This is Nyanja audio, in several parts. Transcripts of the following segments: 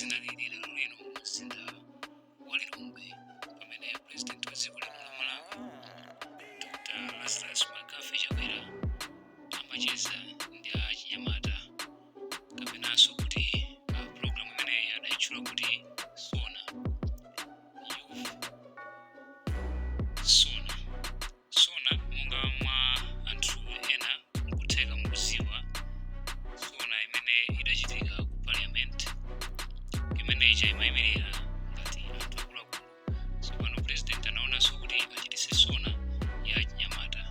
Zinalili lero lino mu mzinda wa Lilongwe pamene president wa dziko lino la Malawi, Dr Lazarus McCarthy Chakwera, amacheza ndi achinyamata, kapenanso kuti program imeneyi adayitchula kuti SONA, Youth SONA. SONA, monga mwa anthu ena nkutheka mukuziwa SONA imene idachitika ku Parliament, imene ija imayimirira ngati anthu akuluakulu. Tsopano president anaonanso kuti achitise SONA ya achinyamata,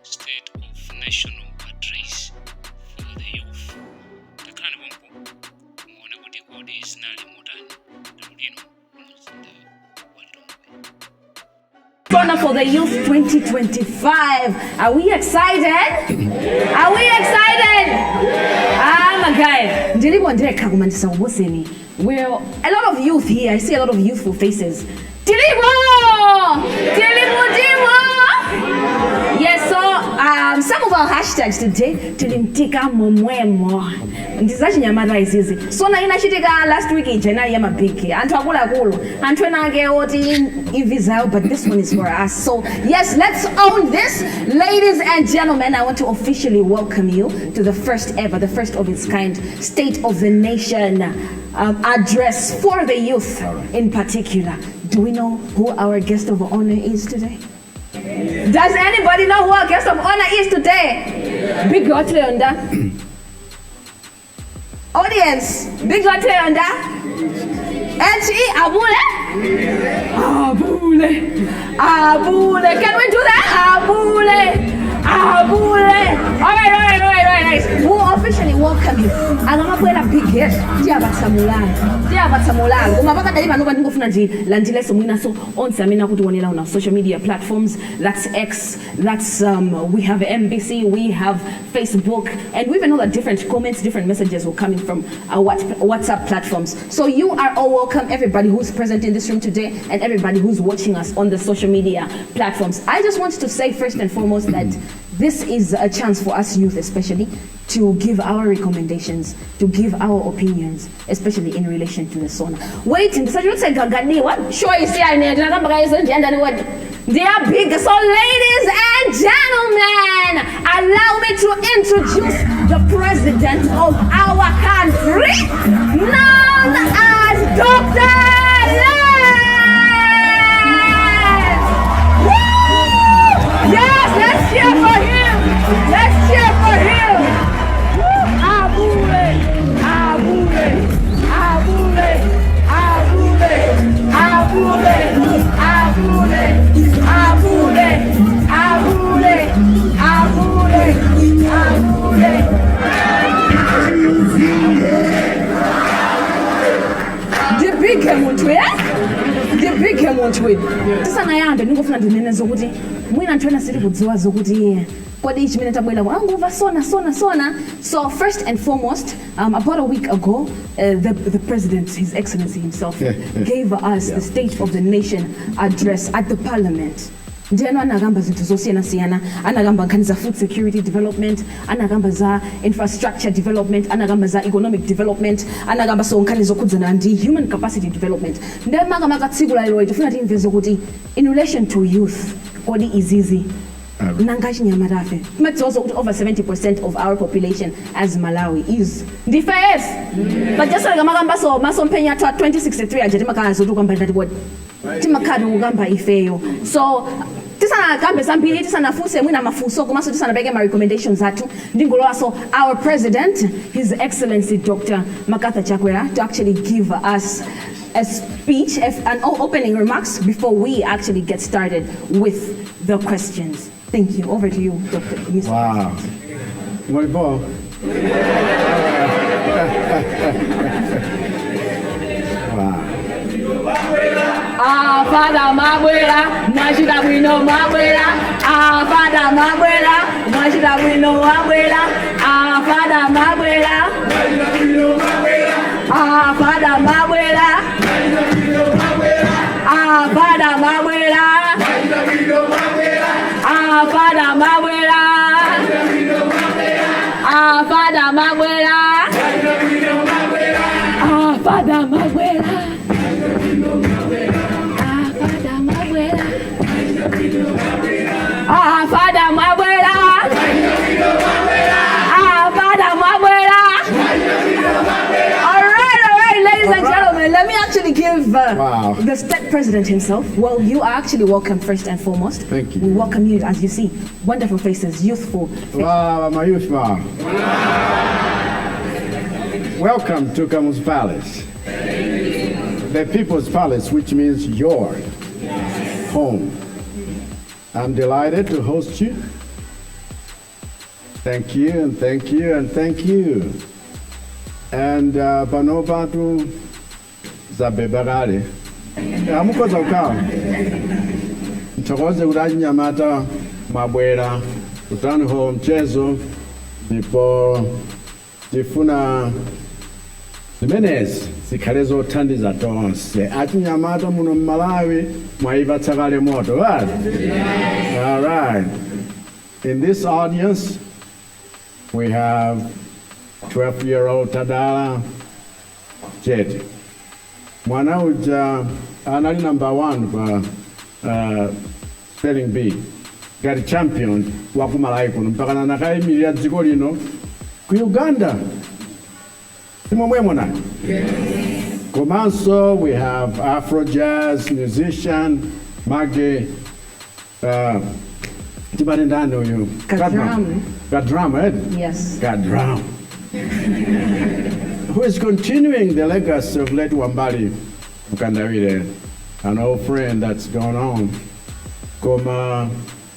State of National Address for the Youth. Takhalani pompo muone kuti kodi zinali motani lero lino mu mzinda wa Lilongwe. SONA for the Youth 2025. Are we excited? Are we excited? Ah, my guy. Ndilipo ndekha koma ndisakuboseni. We're a lot of youth here. I see a lot of youthful faces. Tilipo! Tilipo, tilipo! Yes, so some of our hashtags today, tilimtika momwemo. Ndizachinyamata izizi. SONA inachitika last week ija inali ya ma big anthu akuluakulu, anthu ena ake oti imvi zawo, but this one is for us. So yes, let's own this. Ladies and gentlemen, I want to officially welcome you to the first ever, the first of its kind State of the Nation address for the youth in particular. Do we know who our guest of honor is today? Does anybody know who our guest of honor is today? Big Leonda. Audience, Big Leonda. H E Abule? Abule. Abule. Can we do that? Abule. Abule. All right, nice. We'll officially welcome you. Akamabwera big guest, tiyapatsa mulalo. Tiyapatsa mulalo. Koma pakadali pano ndingofuna ndilandilenso mwinaso onse amene akutionera on our social media platforms. That's X, that's we have MBC, we have Facebook, and we even know that different comments, different messages were coming from our WhatsApp platforms. So you are all welcome, everybody who's present in this room today and everybody who's watching us on the social media platforms. I just want to say first and foremost that this is a chance for us youth especially to give our recommendations, to give our opinions, especially in relation to the SONA. Wait, ndisachulutse gaganiwa. Sure, you see, I ndinakamba kayeso ndiyandani what? They are big. So ladies and gentlemen, allow me to introduce the president of our country, known as Dr. Len. Woo! Yes, let's cheer for him. Let's cheer for him. Woo! Abule, abule, abule, abule, abule, abule, abule, abule, abule, abule. Ndibige munthu, eh? Ndibige munthu. Tisanayambe, ndingofuna ndinene zokuti mwina anthu ena sitikudziwa zokuti kodi chimene tabwera angumva SONA, SONA, SONA. So first and foremost, about a week ago, the president, His Excellency himself, gave us the State of the Nation Address at the Parliament. Ndiyeno anakamba zinthu zosiyanasiyana. Anakamba nkhani za food security development, anakamba za infrastructure development, anakamba za economic development, anakamba so nkhani zokhudzana ndi human capacity development. Ndiye makamaka tsiku la lero tifuna timve zokuti in relation to youth, kodi izizi nanga achinyamatafe timadziwa zokuti over 70% of our population as Malawi is ndife, yes, pajasaleka makambaso masomphenya athu a 2063 aja, timakhala zoti ukamba ndati kodi timakhala tikukamba ifeyo. So tisanakambe zambiri, tisanafunse mwina mafunso, komanso tisanapereke ma recommendations athu, ndingolowaso our president, His Excellency Dr McCarthy Chakwera, to actually give us a speech, an opening remarks before we actually get started with the questions. Thank you. Over to you, Dr. Mr. Wow. You want ball? Wow. Ah, Father mwabwera, mwachita bwino mwabwera. Ah, Father mwabwera, mwachita bwino mwabwera. Ah, Father mwabwera. Ah, Father mwabwera. Ah, Father mwabwera. Ah, Father mwabwera. Ah, Father mwabwera. Ah, Father. Wow. The state president himself. Well, you are actually welcome first and foremost. Thank you. We welcome you, as you see, wonderful faces, youthful. Wow, my youth, wow. Welcome to Kamuzu Palace. The People's Palace, which means your home. I'm delighted to host you. Thank you, and thank you, and thank you. And panopatu zabeba kale. Amukhoza kukhala. Nthokoze kuti achinyamata mwabwera ku town hall mchezo, ndipo tifuna zimenezi zikhale zothandiza tonse. Achinyamata muno mMalawi mwayipatsa kale moto, right? All right. In this audience we have 12-year-old Tadala Chete. Mwana uja anali number one pa spelling bee ngati champion wa ku Malawi kuno, mpaka nakayimirira dziko lino ku Uganda. Simomwemo nayo. Komanso we have Afro jazz musician Maggie, timati ndani uyu? Kadram. Kadram, eh? Yes. Kadram, who is continuing the legacy of late Wambali Mkandawire, an old friend that's gone on. Koma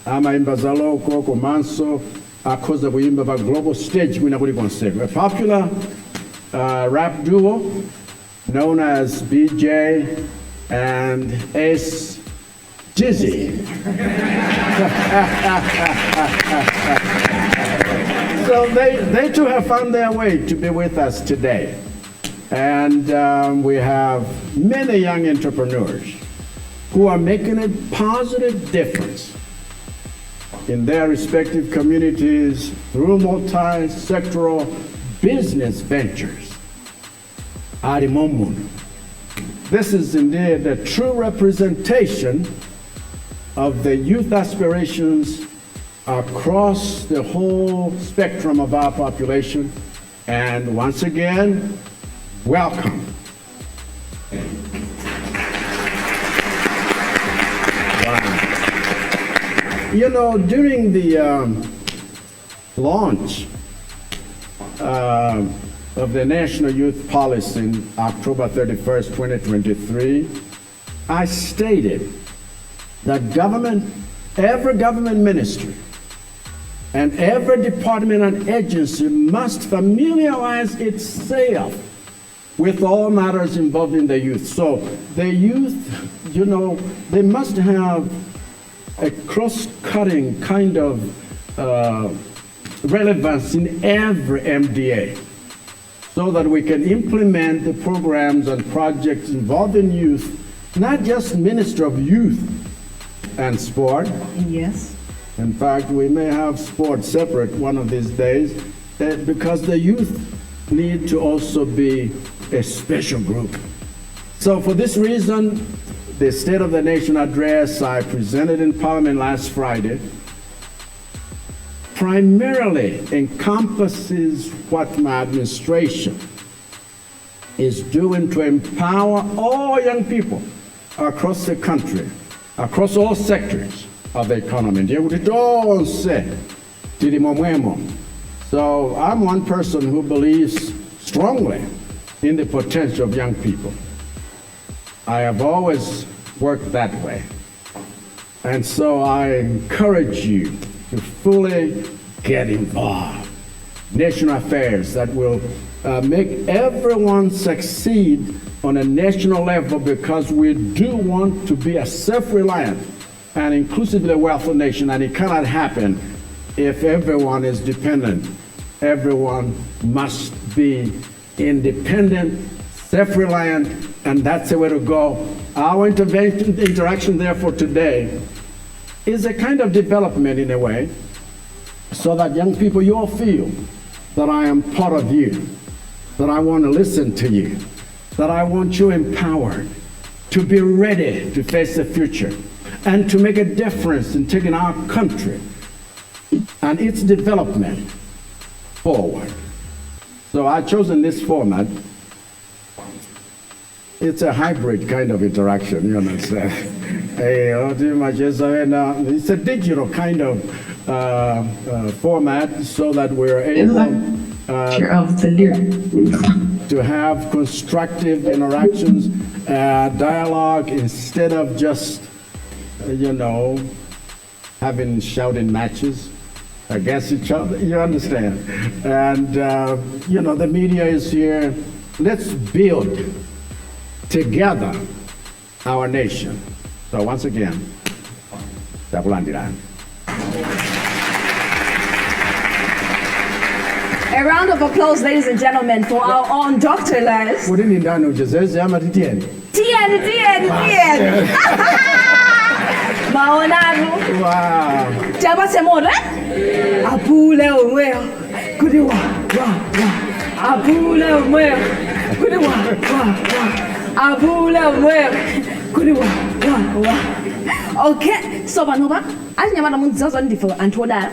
amaimba za local, komanso akhoza kuimba pa global stage kwina kulikonseko. A popular rap duo known as BJ and S Dizzy. So they too have found their way to be with us today. And we have many young entrepreneurs who are making a positive difference in their respective communities through multi-sectoral business ventures. Ali momuno. This is indeed a true representation of the youth aspirations across the whole spectrum of our population. And once again, welcome. Wow. During the launch of the National Youth Policy in October 31st, 2023, I stated that government, every government ministry, and every department and agency must familiarize itself with all matters involving the youth. So the youth, they must have a cross-cutting kind of relevance in every MDA so that we can implement the programs and projects involving youth, not just Minister of Youth and Sport. In fact, we may have sport separate one of these days, because the youth need to also be a special group. So for this reason, the State of the Nation address I presented in Parliament last Friday primarily encompasses what my administration is doing to empower all young people across the country, across all sectors of the economy. Ndiye kuti tonse tili momwemo. So I'm one person who believes strongly in the potential of young people. I have always worked that way. And so I encourage you to fully get involved. National affairs that will make everyone succeed on a national level, because we do want to be a self-reliant and inclusively wealthy nation, and it cannot happen if everyone is dependent. Everyone must be independent, self-reliant, and that's the way to go. Our interaction, therefore, today is a kind of development in a way, so that young people, you all feel that I am part of you, that I want to listen to you, that I want you empowered to be ready to face the future and to make a difference in taking our country and its development forward. So I've chosen this format. It's a hybrid kind of interaction, you understand? Hey, macheza ena. It's a digital kind of format so that we're able Picture of the lyrics. To have constructive interactions, dialogue, instead of just having shouting matches against each other. You understand? And the media is here. Let's build together our nation. So once again, takulandirani. A round of applause, ladies and gentlemen, for our own Dr. Laz. Kuti ni ndani uchezeze ama tiyeni? Tiyeni, tiyeni, tiyeni. Maonanu. Wow. Tiwapatse moto, eh? Apule omweyo. Kuti wa, wa, wa. Apule omweyo. Kuti wa, wa, wa. Apule omweyo. Kuti wa, wa, wa. Okay, so panopa achinyamata mudziwa zoti ndife anthu odala.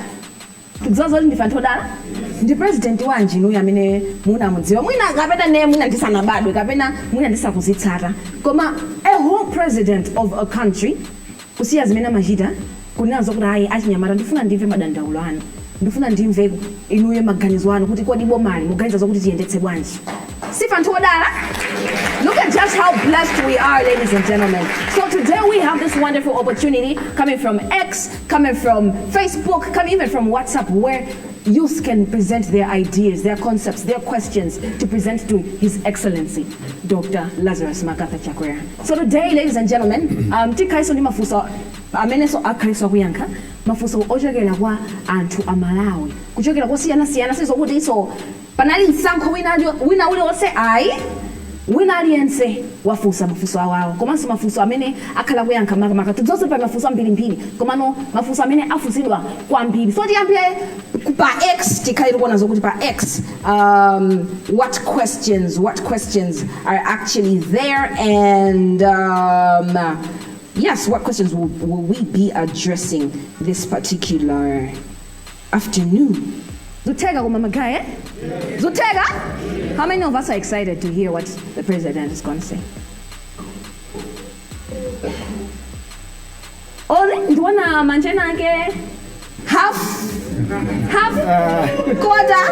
Tidziwa zoti ndife anthu odala. Ndi president wanji inuyo amene munamudziwa? Mwina kapena ne mwina ndisanabadwe kapena mwina ndisakuzitsata. Koma a whole president of a country kusiya zimene amachita kunena zokuti ayi achinyamata ndifuna ndimve madandaulo anu, ndifuna ndimve inuyo maganizo anu kuti kodi bomali muganiza zokuti tiyendetse bwanji. Sife anthu odala? Look at just how blessed we are, ladies and gentlemen. So today we have this wonderful opportunity coming from X, coming from Facebook, coming even from WhatsApp, where youth can present their ideas, their concepts, their questions to present to His Excellency, Dr. Lazarus McArthur Chakwera. So today, ladies and gentlemen, tikhalenso ndi mafunso amenenso akhalenso akuyankha mafunso ochokera kwa anthu amalawi kuchokera kosiyanasiyana sizokuti iso panali msankho wina uliwonse ayi, wina aliyense wafunsa mafunso awawo komanso mafunso amene akhala kuyankha makamaka tidzonse pa mafunso ambirimbiri komano mafunso amene afunsidwa kwambiri. So tiyambire pa X, tikhale tikuona zokuti pa X what questions are actually there and yes, what questions will we be addressing this particular afternoon? Zutega koma magaye? Zutega? How many of us are excited to hear what the president is going to say? Oh, ndiona manja ake half, half, quarter.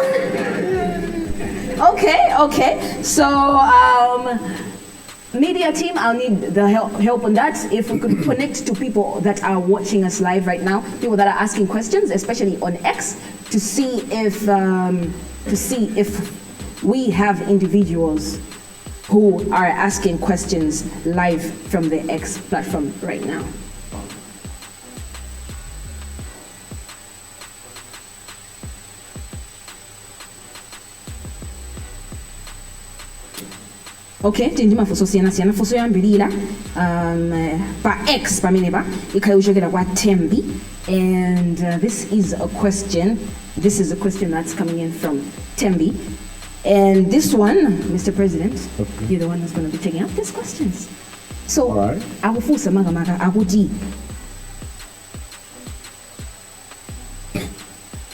Okay. So, media team, I'll need the help on that. If we could connect to people that are watching us live right now, people that are asking questions, especially on X, to see if we have individuals who are asking questions live from the X platform right now. Okay, tili ndi mafunso osiyanasiyana. Funso yoyambirira pa X pamenepa ikhale kuchokera kwa Tembi, and this is a question that's coming in from Tembi, and this one, Mr. President, you're the one who's going to be taking up these questions. So All right. akufunsa makamaka akuti,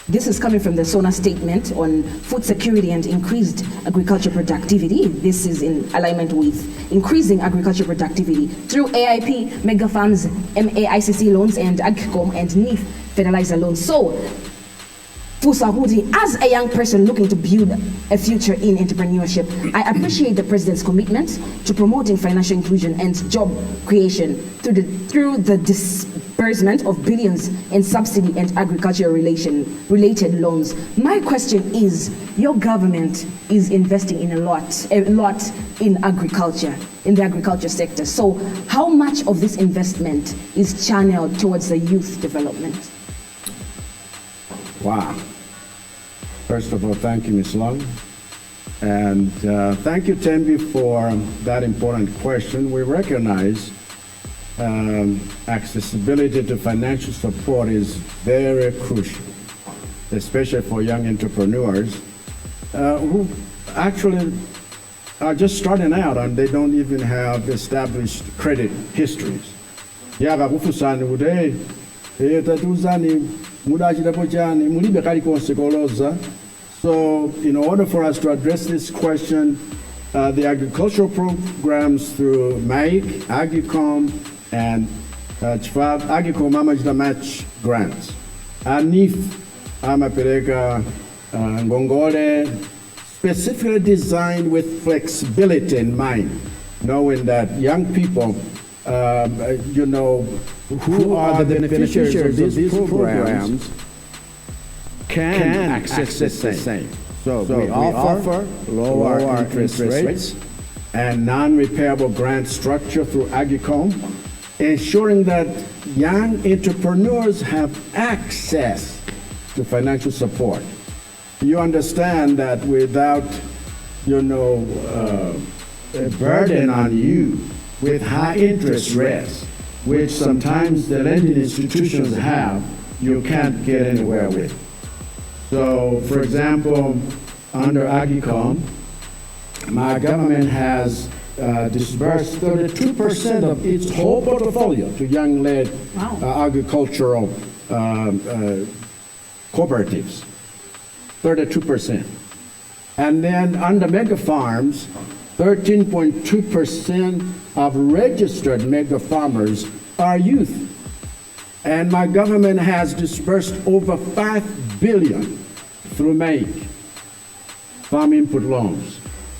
this is coming from the SONA statement on food security and increased agriculture productivity. This is in alignment with increasing agriculture productivity through AIP, mega farms, MAIIC loans, and AGCOM and NEEF fertilizer loans. So, funso akuti, as a young person looking to build a future in entrepreneurship, I appreciate the president's commitment to promoting financial inclusion and job creation through the disbursement of billions in subsidy and agricultural related loans. My question is, your government is investing in a lot in agriculture, in the agriculture sector. So how much of this investment is channeled towards the youth development? Wow. First of all, thank you, Ms. Long. And thank you, Tembi, for that important question. We recognize accessibility to financial support is very crucial, especially for young entrepreneurs who actually are just starting out and they don't even have established credit histories. Yakakufunsani kuti hey, eh, tatiuzani mudachitapo chani, mulibe kalikonse koloza. So in order for us to address this question The agricultural programs through MAIC, AGCOM, and chifukwa AGCOM amachita match grants. A NEEF amapereka ngongole specifically designed with flexibility in mind, knowing that young people, who are the beneficiaries of these programs can access the same. So we offer lower interest rates and non-repayable grant structure through AGCOM, ensuring that young entrepreneurs have access to financial support. You understand that without a burden on you with high interest rates, which sometimes the lending institutions have, you can't get anywhere with. So, for example, under AGCOM, my government has disbursed 32% of its whole portfolio to young-led agricultural cooperatives. 32%. And then under mega farms, 13.2% of registered mega farmers are youth. And my government has disbursed over 5 billion through MAIC farm input loans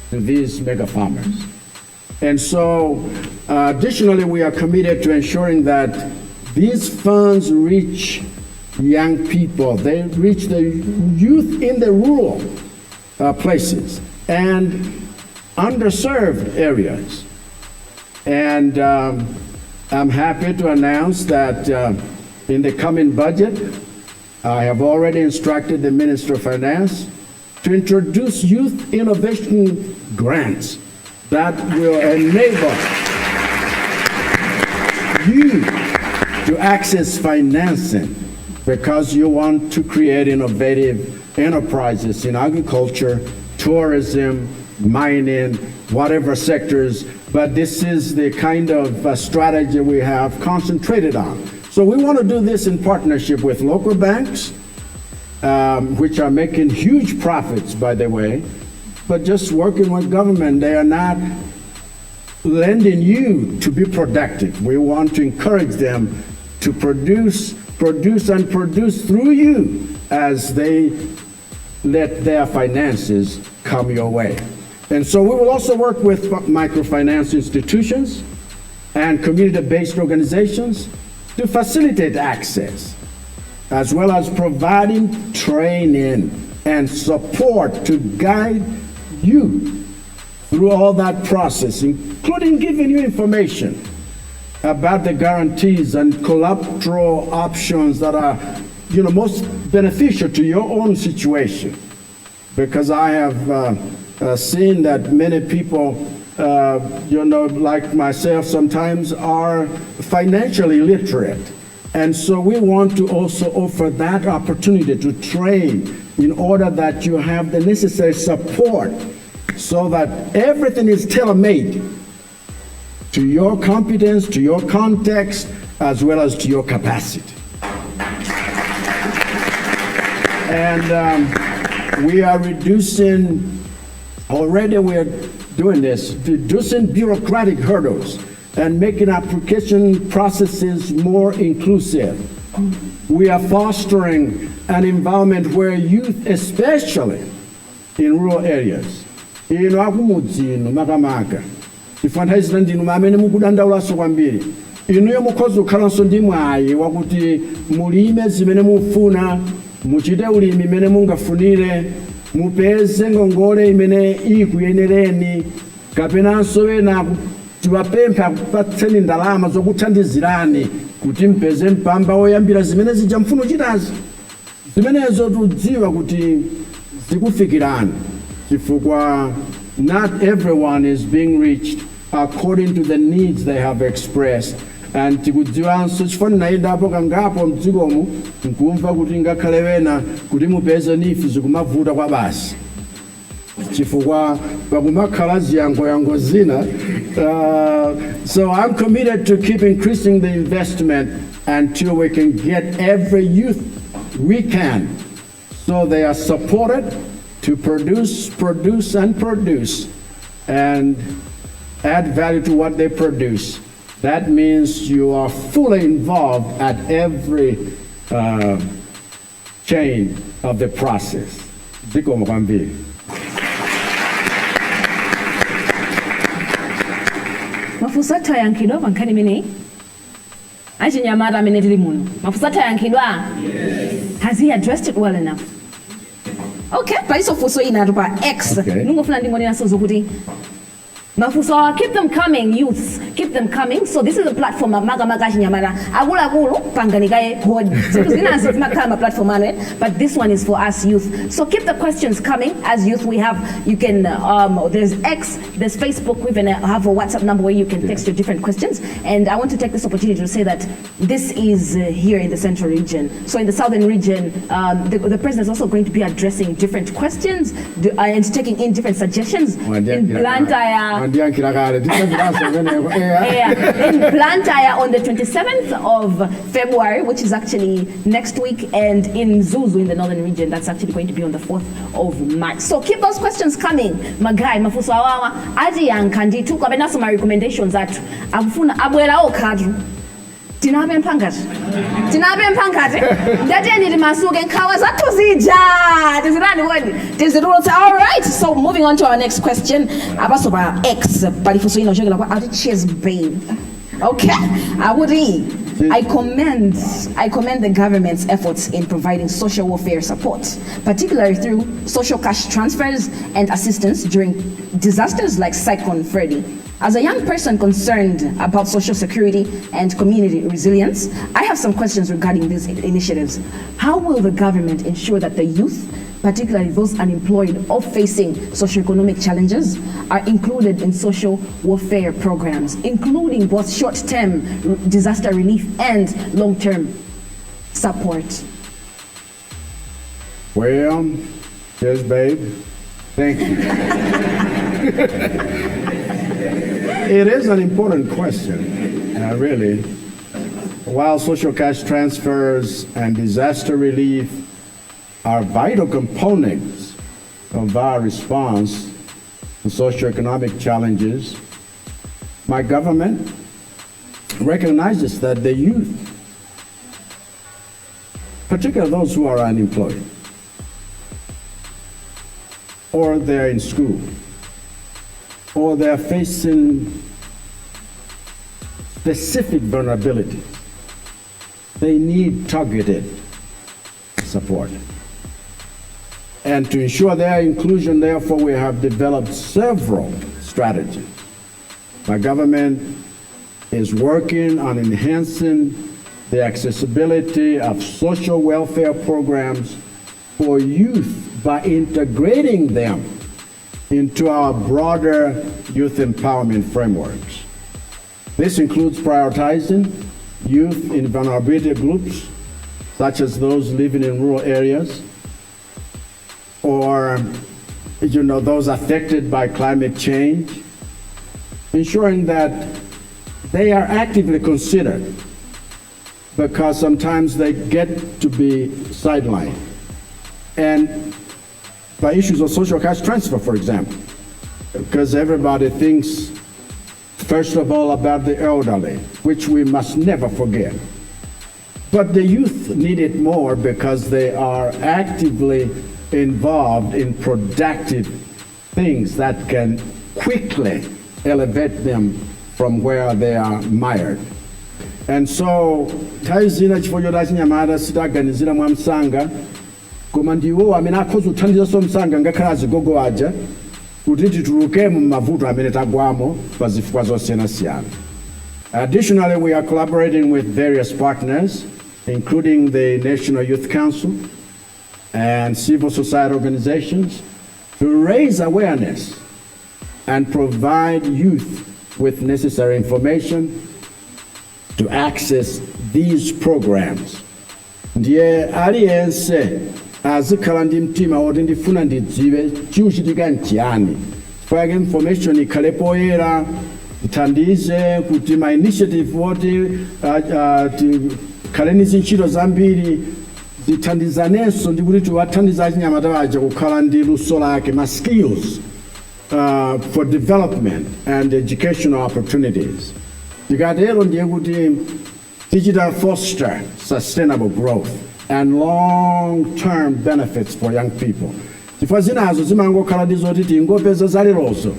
to these mega farmers. And so, additionally, we are committed to ensuring that these funds reach young people. They reach the youth in the rural places and underserved areas. And I'm happy to announce that in the coming budget, I have already instructed the Minister of Finance to introduce youth innovation grants that will enable you to access financing because you want to create innovative enterprises in agriculture, tourism, mining, whatever sectors. But this is the kind of strategy we have concentrated on. So we want to do this in partnership with local banks, which are making huge profits, by the way, but just working with government. They are not lending you to be productive. We want to encourage them to produce, produce, and produce through you as they let their finances come your way. And so we will also work with microfinance institutions and community-based organizations to facilitate access, as well as providing training and support to guide you through all that process, including giving you information about the guarantees and collateral options that are most beneficial to your own situation. Because I have seen that many people, like myself, sometimes are financially illiterate. And so we want to also offer that opportunity to train in order that you have the necessary support so that everything is tailor-made to your competence, to your context, as well as to your capacity. And we are reducing, already we are doing this, reducing bureaucratic hurdles and making application processes more inclusive. We are fostering an environment where youth, especially in rural areas, inu akumudzi inu makamaka, chifukwa nthawi zina ndinu amene mukudandaulaso kwambiri, inuyo mukhoza kukhalanso ndi mwayi wakuti mulime zimene mufuna, muchite ulimi imene mungafunire, mupeze ngongole imene ikuyenereni, kapenanso ena tiwapempha akupatseni ndalama zokuthandizirani kuti mpeze mpamba woyambira zimene zija mfuna kuchitazi. Zimenezo tudziwa kuti zikufikirani, chifukwa not everyone is being reached according to the needs they have expressed. And tikudziwanso, chifukwa ndinayendapo kangapo mdzikomu, nkumva kuti ngakhale wena kuti mupeze NEEF zikumavuta kwa basi, chifukwa pakumakhala ziyangoyango zina. So I'm committed to keep increasing the investment until we can get every youth we can so they are supported to produce, produce, and produce. And add value to what they produce. That means you are fully involved at every chain of the process. Zikomo kwambiri. Mafunso athu ayankhidwa pa nkhani imeneyi? Achinyamata amene tili muno, mafunso athu ayankhidwa? Has he addressed it well enough? Okay, palinso funso inatu pa X. Okay. Ndingofuna ndingonenanso zokuti mafunso awa, keep them coming, youths, keep them coming. So this is a platform makamaka achinyamata. Akuluakulu pangani kaye hold, zinthu zinazi zimakhala ma platform anu, eh? But this one is for us youth, so keep the questions coming. As youth, we have you can there's X, there's Facebook, we even have a WhatsApp number where you can text your different questions. And I want to take this opportunity to say that this is here in the Central Region. So in the Southern Region, the president is also going to be addressing different questions and taking in different suggestions in Blantyre. Wandiyankhira kale, tisambiranso kumeneko. Yeah, in Blantyre on the 27th of February, which is actually next week, and in Mzuzu in the Northern Region, that's actually going to be on the 4th of March. So keep those questions coming. Magai, mafunso awawa, atiyankha ndithu kapenanso ma recommendations athu. Akufuna abwera okhatu. Tinapempha ngati? Tinapempha ngati? Ndatiyeni timasuke nkhawa zathu zija. Tizitani kodi? Tizitulutsa. All right. So moving on to our next question. Apaso pa X pali funso ina kuchokera kwa ati Cheers Babe. Okay. Akuti I commend the government's efforts in providing social welfare support, particularly through social cash transfers and assistance during disasters like Cyclone Freddy. As a young person concerned about social security and community resilience, I have some questions regarding these initiatives. How will the government ensure that the youth, particularly those unemployed or facing socioeconomic challenges, are included in social welfare programs, including both short-term disaster relief and long-term support? Well, cheers, babe. Thank you. It is an important question, really. While social cash transfers and disaster relief are vital components of our response to socioeconomic challenges, my government recognizes that the youth, particularly those who are unemployed or they're in school, or they're facing specific vulnerabilities, they need targeted support. And to ensure their inclusion, therefore, we have developed several strategies. My government is working on enhancing the accessibility of social welfare programs for youth by integrating them into our broader youth empowerment frameworks. This includes prioritizing youth in vulnerability groups, such as those living in rural areas, or those affected by climate change, ensuring that they are actively considered, because sometimes they get to be sidelined. And by issues of social cash transfer, for example, because everybody thinks, first of all, about the elderly, which we must never forget. But the youth need it more because they are actively involved in productive things that can quickly elevate them from where they are mired. And so nthawi zina chifukwa choti achinyamata sitaganizira mwamsanga, koma ndiwo amene akhoza kuthandizanso msanga ngakhale azigogo aja kuti titulukemo m'mavuto amene tagwamo pa zifukwa zosiyanasiyana. Additionally, we are collaborating with various partners, including the National Youth Council and civil society organizations, to raise awareness and provide youth with necessary information to access these programs. Ndiye aliyense azikhala ndi mtima woti ndifuna ndidziwe chikuchitika nchiyani, chifukwa information ikhale poyera, ithandize kuti ma initiative woti tikhale ndi zintchito zambiri zithandizanenso ndi kuti tiwathandize achinyamata aja kukhala ndi luso lake, ma skills. for development and educational opportunities. Tikatero ndiye kuti tichita foster sustainable growth and long-term benefits for young people, chifukwa zinazo zimangokhala ndi zoti tingopeza zalerozo,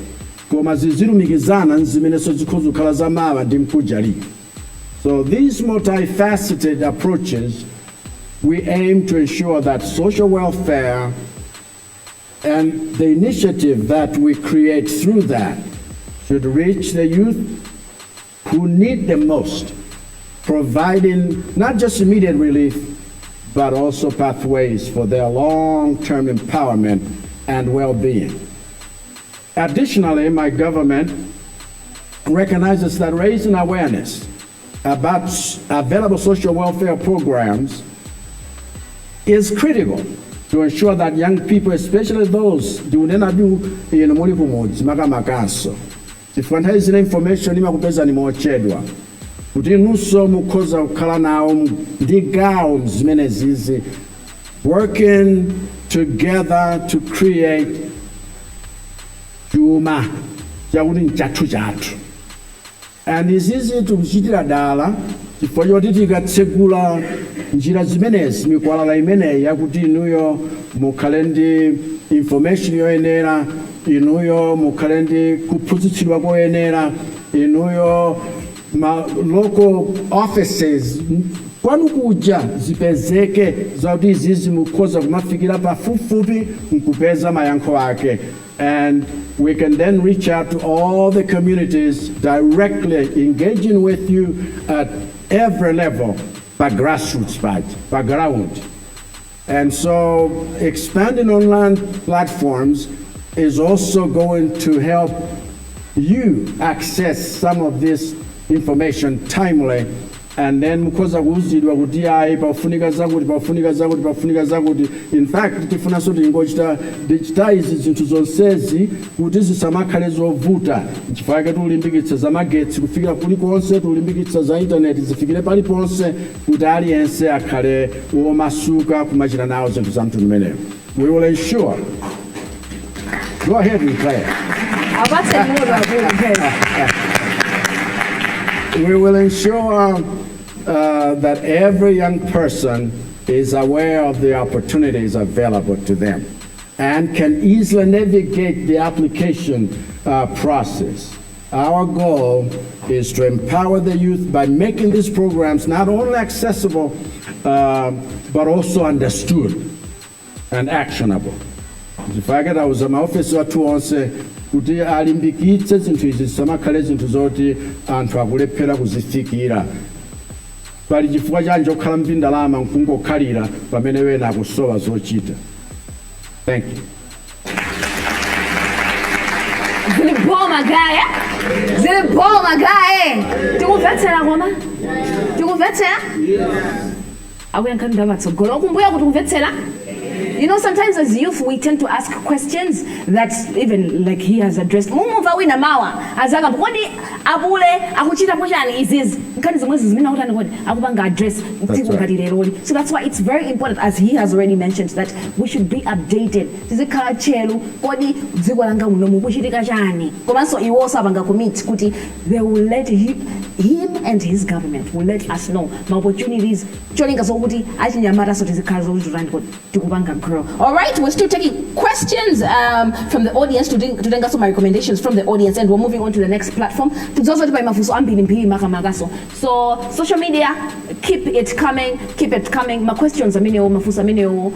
koma zizilumikizana nzimenenso zikhoza kukhala zamawa ndi mkujali. So these multifaceted approaches, we aim to ensure that social welfare and the initiative that we create through that should reach the youth who need them most, providing not just immediate relief, but also pathways for their long-term empowerment and well-being. Additionally, my government recognizes that raising awareness about available social welfare programs is critical to ensure that young people, especially those, ndikunena du inu muli kumudzi makamakaso, chifukwa nthawi zina information imakupezani mochedwa, kuti inunso mukhoza kukhala nawo ndi gawo zimene zizi, working together to create chuma chakuti nchathu chathu. And izizi tikuchitira dala chifukwa choti tikatsegula njira zimenezi, mikwalala imeneyi yakuti inuyo mukhale ndi information yoyenera, inuyo mukhale ndi kuphunzitsidwa koyenera, inuyo ma local offices kwanu kuja zipezeke zakuti izizi mukhoza kumafikira pafupifupi nkupeza mayankho ake, and we can then reach out to all the communities directly, engaging with you at every level, pa grassroots paja, pa ground. And so expanding online platforms is also going to help you access some of this information timely, and then mukhoza kuuzidwa kuti ayi, pafunika zakuti, pafunika zakuti, pafunika zakuti. In fact, tifunanso tingochita digitize zinthu zonsezi kuti zisamakhale zovuta. Nchifukwa chake tikulimbikitsa zamagetsi kufikira kulikonse, tikulimbikitsa za intaneti zifikire paliponse, kuti aliyense akhale womasuka kumachita nawo zinthu za mtundu umenewo. We will ensure, go ahead and play. Apatse moto akulu. We will ensure that every young person is aware of the opportunities available to them and can easily navigate the application process. Our goal is to empower the youth by making these programs not only accessible, but also understood and actionable. Chifukwa tauza maofesi athu onse kuti alimbikitse zinthu izi, zisamakhale zinthu zoti anthu akulephera kuzifikira. Pali chifukwa chanji okhala ndi ndalama nkungokhalira pamene wena akusowa zochita? Thank you. Zili boma gaya, zili boma gaye. Tikumvetsera, koma tikumvetsera akuyankha ndaba tsogolo kumbuya kuti kumvetsera. Sometimes as youth, we tend to ask questions that even like he has addressed. Mumumva wina mawa azakamba, kodi apule akuchitapo chani izizi nkhani zomwezi zimene akutani, kodi akupanga address tsiku ngati leroli? So that's why it's very important, as he has already mentioned, that we should be updated, tizikhala tcheru, kodi dziko langa muno mukuchitika chani? Komanso iwo sapanga commit kuti they will let him and his government will let us know ma opportunities, cholinga zokuti achinyamataso tizikhala zokuti tutani, kodi tikupanga grow. All right, we're still taking questions from the audience, tutengaso my recommendations from the audience, and we're moving on to the next platform. Tidzoza kuti pali mafunso ambirimbiri makamakaso, so social media, keep it coming, keep it coming, ma questions amenewo, mafunso amenewo,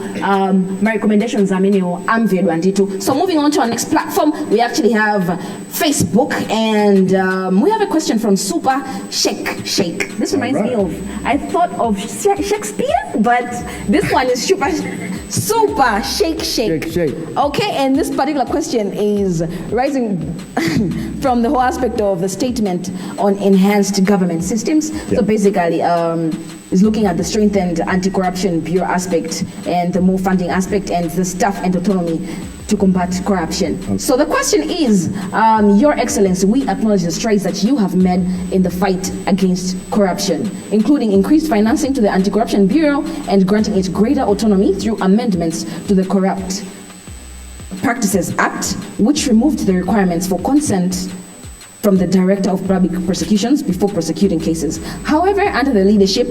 ma recommendations amenewo amvedwa ndithu. So moving on to our next platform, we actually have Facebook, and we have a question from Super Shake Shake. This reminds me of, I thought of Shakespeare, but this one is Super Super Shake Shake. Shake, Shake. Okay, and this particular question is rising from the whole aspect of the statement on enhanced government systems. So basically, is looking at the strengthened anti-corruption bureau aspect and the more funding aspect and the staff and autonomy to combat corruption. So the question is, Your Excellency, we acknowledge the strides that you have made in the fight against corruption, including increased financing to the Anti-Corruption Bureau and granting it greater autonomy through amendments to the Corrupt Practices Act, which removed the requirements for consent from the Director of Public Prosecutions before prosecuting cases. However, under the leadership,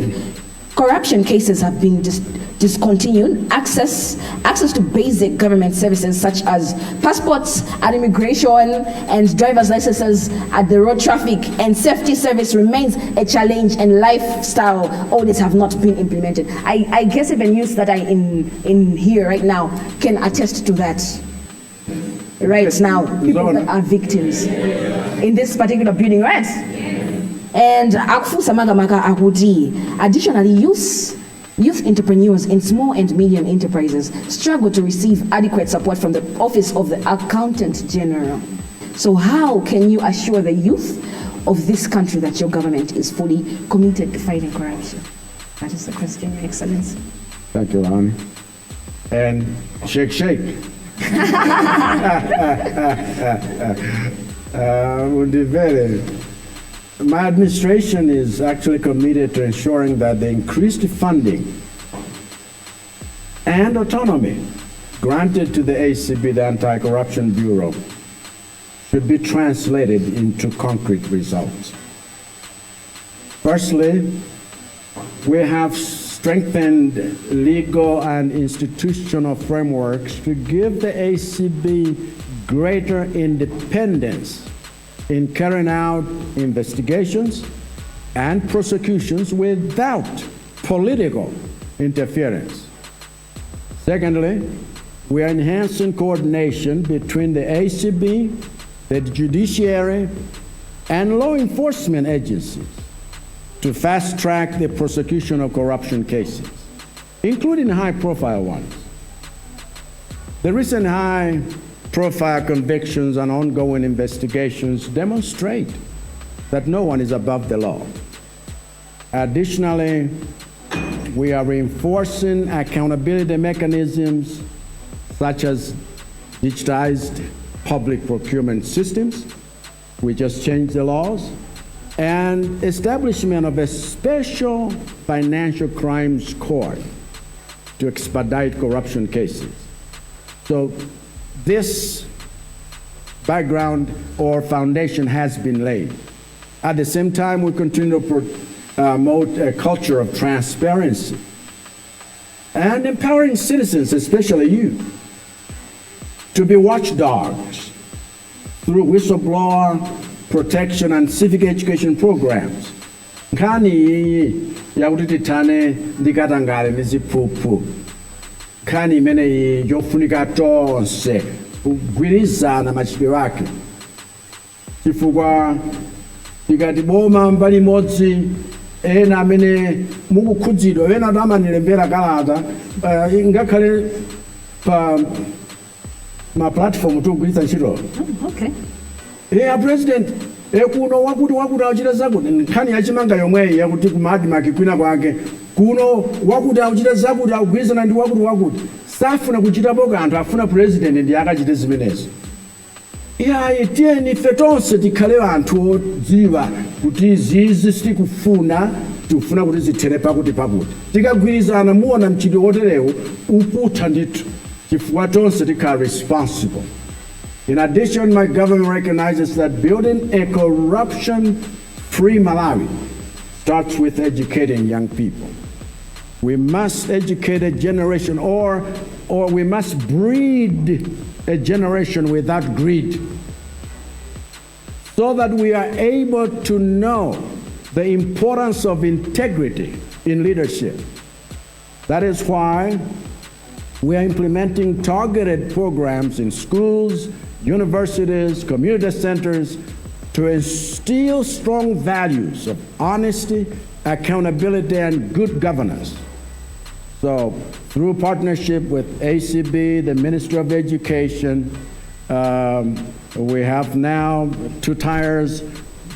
corruption cases have been discontinued. Access to basic government services such as passports at immigration and driver's licenses at the road traffic and safety service remains a challenge, and lifestyle audits have not been implemented. I guess even youths that are in here right now can attest to that. Right now, people that are victims in this particular building, right? And akufunsa makamaka akuti, additionally, youth entrepreneurs in small and medium enterprises struggle to receive adequate support from the Office of the Accountant General. So how can you assure the youth of this country that your government is fully committed to fighting corruption? That is the question, Your Excellency. Thank you, Lani. And shake, shake. Undivere. My administration is actually committed to ensuring that the increased funding and autonomy granted to the ACB, the Anti-Corruption Bureau, should be translated into concrete results. Firstly, we have strengthened legal and institutional frameworks to give the ACB greater independence in carrying out investigations and prosecutions without political interference. Secondly, we are enhancing coordination between the ACB, the judiciary, and law enforcement agencies to fast track the prosecution of corruption cases, including high profile ones. The recent high profile convictions and ongoing investigations demonstrate that no one is above the law. Additionally, we are reinforcing accountability mechanisms such as digitized public procurement systems. We just changed the laws. And establishment of a special financial crimes court to expedite corruption cases. So this background or foundation has been laid. At the same time, we continue to promote a culture of transparency and empowering citizens, especially you, to be watchdogs through whistleblower protection and civic education programs. Nkhani iyi yakuti tithane ndi katangale ndi ziphuphu, nkhani imeneyi yofunika tonse kugwirizana machitidwe ake, chifukwa tikati boma mbali imodzi, ena amene mukukhudzidwa, ena amanilembera kalata, ngakhale pa ma platform tikugwiritsa ntchito. A President, kuno wakuti wakuti akuchita zakuti. Nkhani yachimanga yomweyi yakuti ku ADMARC kwina kwake kuno wakuti akuchita zakuti, akugwirizana ndi wakuti wakuti. Safuna kuchitapo kanthu, afuna President ndi akachite zimenezo. Iyayi, tiyeni ife tonse tikhale anthu odziwa kuti izizi sitikufuna, tikufuna kuti zithere pakuti pakuti. Tikagwirizana, muona mchitidwe woterewu ukutha ndithu, chifukwa tonse tikhala responsible. In addition, my government recognizes that building a corruption-free Malawi starts with educating young people. We must educate a generation, or we must breed a generation without greed, so that we are able to know the importance of integrity in leadership. That is why we are implementing targeted programs in schools, universities, community centers to instill strong values of honesty, accountability, and good governance. So, through partnership with ACB, the Ministry of Education, we have now two tiers.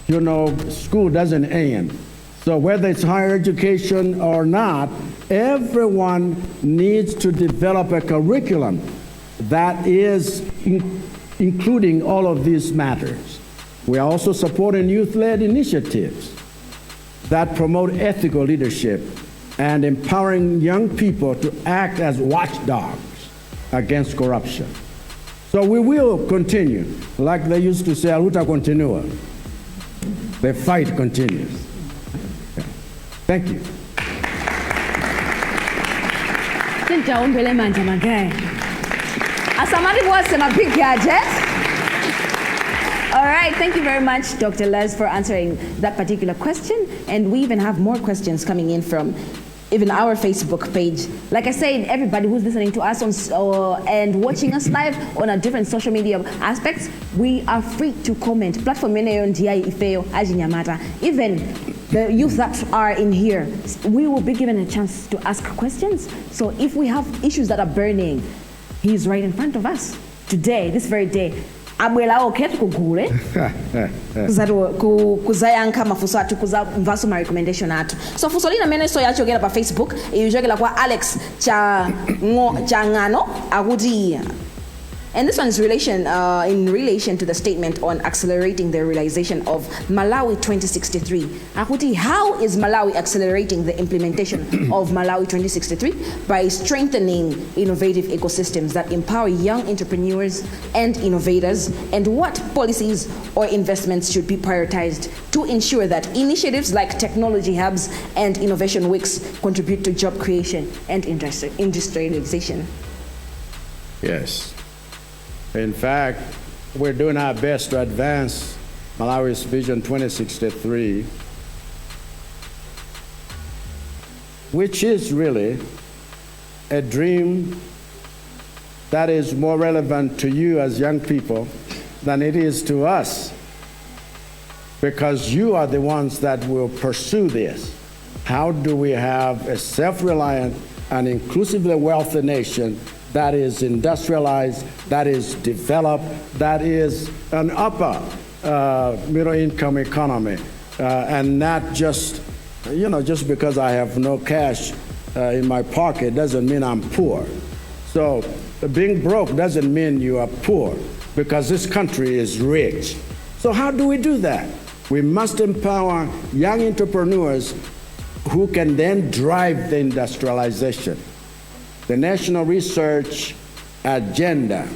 School doesn't end. So, whether it's higher education or not, everyone needs to develop a curriculum that is including all of these matters. We are also supporting youth led initiatives that promote ethical leadership and empowering young people to act as watchdogs against corruption. So we will continue. Like they used to say, "A luta continua." The fight continues. Yeah. Thank you. Tintaombele manja magayi. Asamati bose ma big gadget. All right, thank you very much, Dr. Les, for answering that particular question. And we even have more questions coming in from even our Facebook page. Like I said, everybody who's listening to us on, and watching us live on our different social media aspects, we are free to comment. Platform imeneyo ndi ya ifeyo achinyamata. Even the youth that are in here, we will be given a chance to ask questions. So if we have issues that are burning, he's right in front of us today, this very day. Abwela okhe kugule kuzayankha mafunso athu, kuzamvanso ma recommendation athu. So funso lina amene so yachokera pa Facebook, ichokera kwa Alex Changano, akuti, and this one is in relation to the statement on accelerating the realization of Malawi 2063. Akuti, how is Malawi accelerating the implementation of Malawi 2063 by strengthening innovative ecosystems that empower young entrepreneurs and innovators? And what policies or investments should be prioritized to ensure that initiatives like technology hubs and innovation weeks contribute to job creation and industrialization? Yes. In fact, we're doing our best to advance Malawi's Vision 2063, which is really a dream that is more relevant to you as young people than it is to us, because you are the ones that will pursue this. How do we have a self reliant and inclusively wealthy nation that is industrialized, that is developed, that is an upper middle income economy, and not just just because I have no cash in my pocket doesn't mean I'm poor. So being broke doesn't mean you are poor, because this country is rich. So how do we do that? We must empower young entrepreneurs who can then drive the industrialization. The National Research Agenda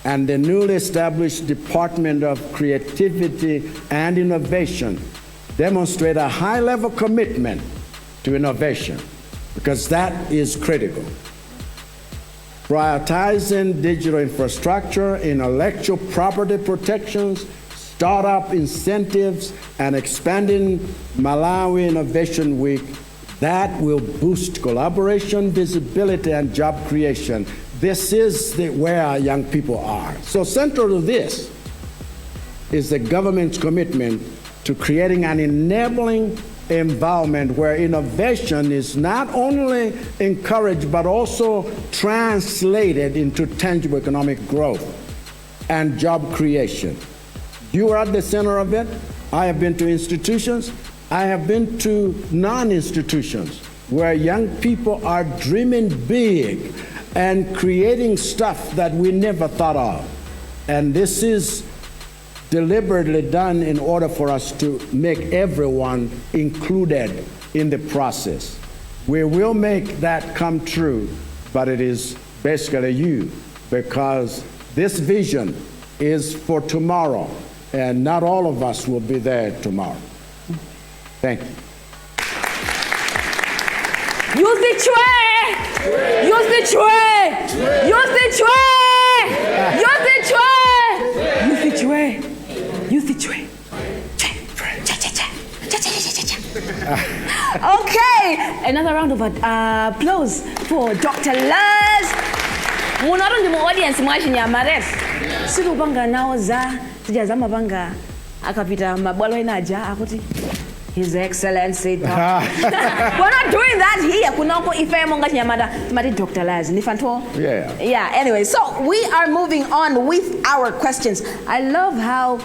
and the newly established Department of Creativity and Innovation demonstrate a high level commitment to innovation, because that is critical. Prioritizing digital infrastructure, intellectual property protections, startup incentives, and expanding Malawi Innovation Week, that will boost collaboration, visibility, and job creation. This is where our young people are. So central to this is the government's commitment to creating an enabling environment where innovation is not only encouraged but also translated into tangible economic growth and job creation. You are at the center of it. I have been to institutions. I have been to non institutions where young people are dreaming big and creating stuff that we never thought of. And this is deliberately done in order for us to make everyone included in the process. We will make that come true, but it is basically you, because this vision is for tomorrow, and not all of us will be there tomorrow. Thank you. Use the tray! Use the tray! Use the tray! Use the tray! Use the tray! Use the tray. Tray. Cha, cha, cha. Cha, cha, cha, cha, cha. Okay, another round of applause for Dr. Laz. Munotu ndi mu audience mwachinyamata, sikupanga nawo za zija zamapanga akapita mabwalo ena aja akuti "His Excellency." We're not doing that here. Kunoko ife monga chinyamata timati Dr. Laz ndife anthu. Yeah, anyway, so we are moving on with our questions. I love how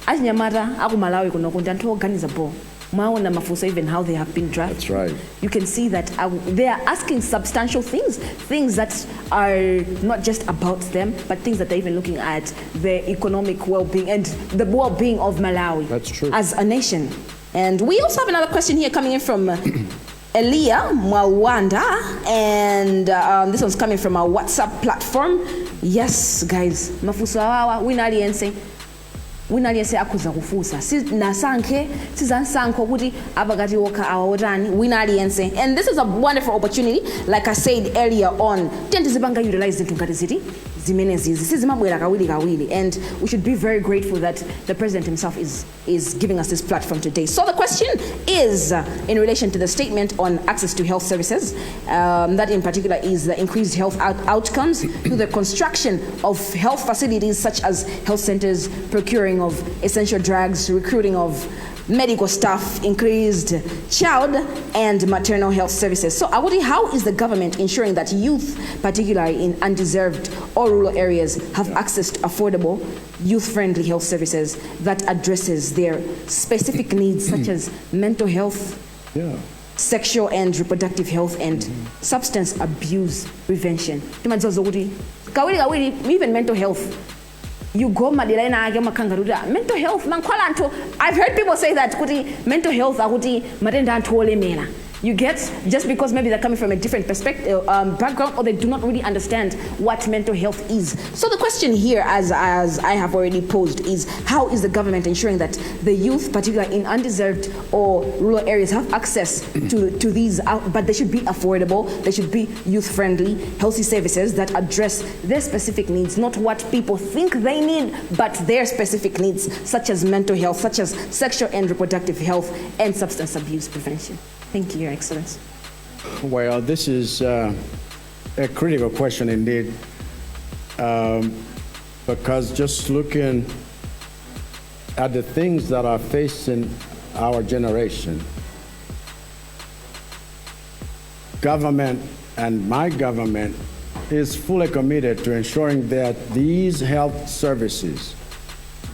achinyamata aku Malawi kunoko ndi anthu oganiza bo. Mwaona mafunso, even how they have been drafted. That's right. You can see that they are asking substantial things, things that are not just about them, but things that they're even looking at the economic well-being and the well-being of Malawi. That's true. As a nation. And we also have another question here coming in from Elia Mwawanda, and this one's coming from our WhatsApp platform. Yes guys, mafunso awawa wina aliyense, wina aliyense akhoza kufunsa. Sinasankhe, sizansankho kuti apakati okha awa otani, wina aliyense. And this is a wonderful opportunity, like I said earlier on. Tiye tizipanga utilize zinthu ngati ziti zimenezizi, sizimabwera kawiri kawiri, and we should be very grateful that the president himself is giving us this platform today. So the question is in relation to the statement on access to health services, that in particular is the increased health outcomes through the construction of health facilities such as health centers, procuring of essential drugs, recruiting of medical staff, increased child and maternal health services. So, Awudi, how is the government ensuring that youth, particularly in undeserved or rural areas, have access to affordable, youth-friendly health services that addresses their specific needs, such as mental health, sexual and reproductive health, and substance abuse prevention? Timadziwa zokuti kawiri kawiri, even mental health, you go madera ena ake umakhala kuti, "Ah, mental health mankhwala anthu." I've heard people say that kuti mental health akuti matenda anthu olemera. You get? Just because maybe they're coming from a different perspective, background, or they do not really understand what mental health is. So the question here, as I have already posed, is how is the government ensuring that the youth, particularly in undeserved or rural areas, have access to these, but they should be affordable, they should be youth-friendly, healthy services that address their specific needs, not what people think they need, but their specific needs, such as mental health, such as sexual and reproductive health, and substance abuse prevention. Thank you, Your Excellency. Well, this is a critical question indeed, because just looking at the things that are facing our generation, government and my government is fully committed to ensuring that these health services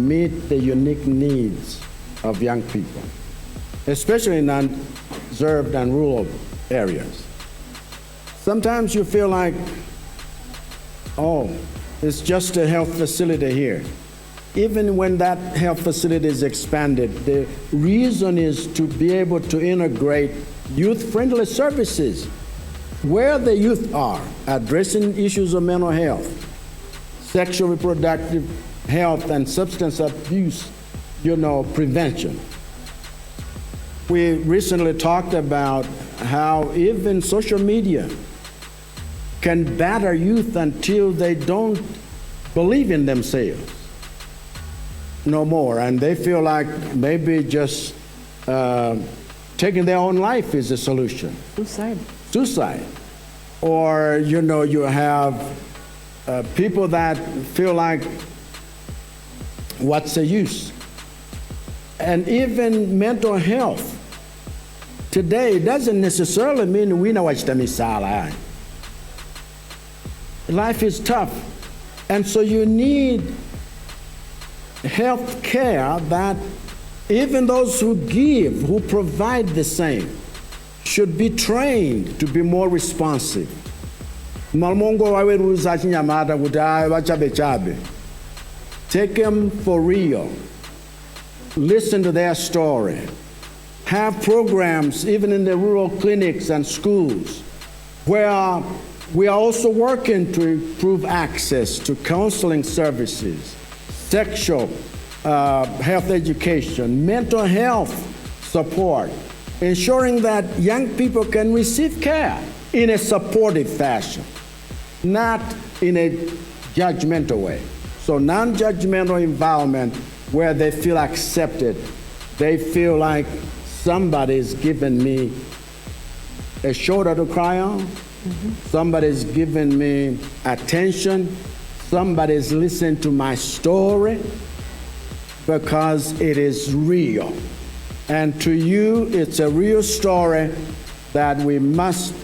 meet the unique needs of young people, especially in unserved and rural areas. Sometimes you feel like, oh, it's just a health facility here. Even when that health facility is expanded, the reason is to be able to integrate youth-friendly services where the youth are, addressing issues of mental health, sexual reproductive health, and substance abuse prevention. We recently talked about how even social media can batter youth until they don't believe in themselves no more, and they feel like maybe just taking their own life is a solution. Suicide. Suicide. Or, you have people that feel like, what's the use? And even mental health today doesn't necessarily mean we know what misala. Life is tough. And so you need health care that even those who give, who provide the same, should be trained to be more responsive. M'malo mongowaweruza achinyamata kuti ayi wachabechabe. Take them for real. Listen to their story. Have programs even in the rural clinics and schools where we are also working to improve access to counseling services, sexual health education, mental health support, ensuring that young people can receive care in a supportive fashion, not in a judgmental way. So non-judgmental environment where they feel accepted, they feel like somebody's given me a shoulder to cry on, somebody's given me attention, somebody's listened to my story, because it is real. And to you, it's a real story that we must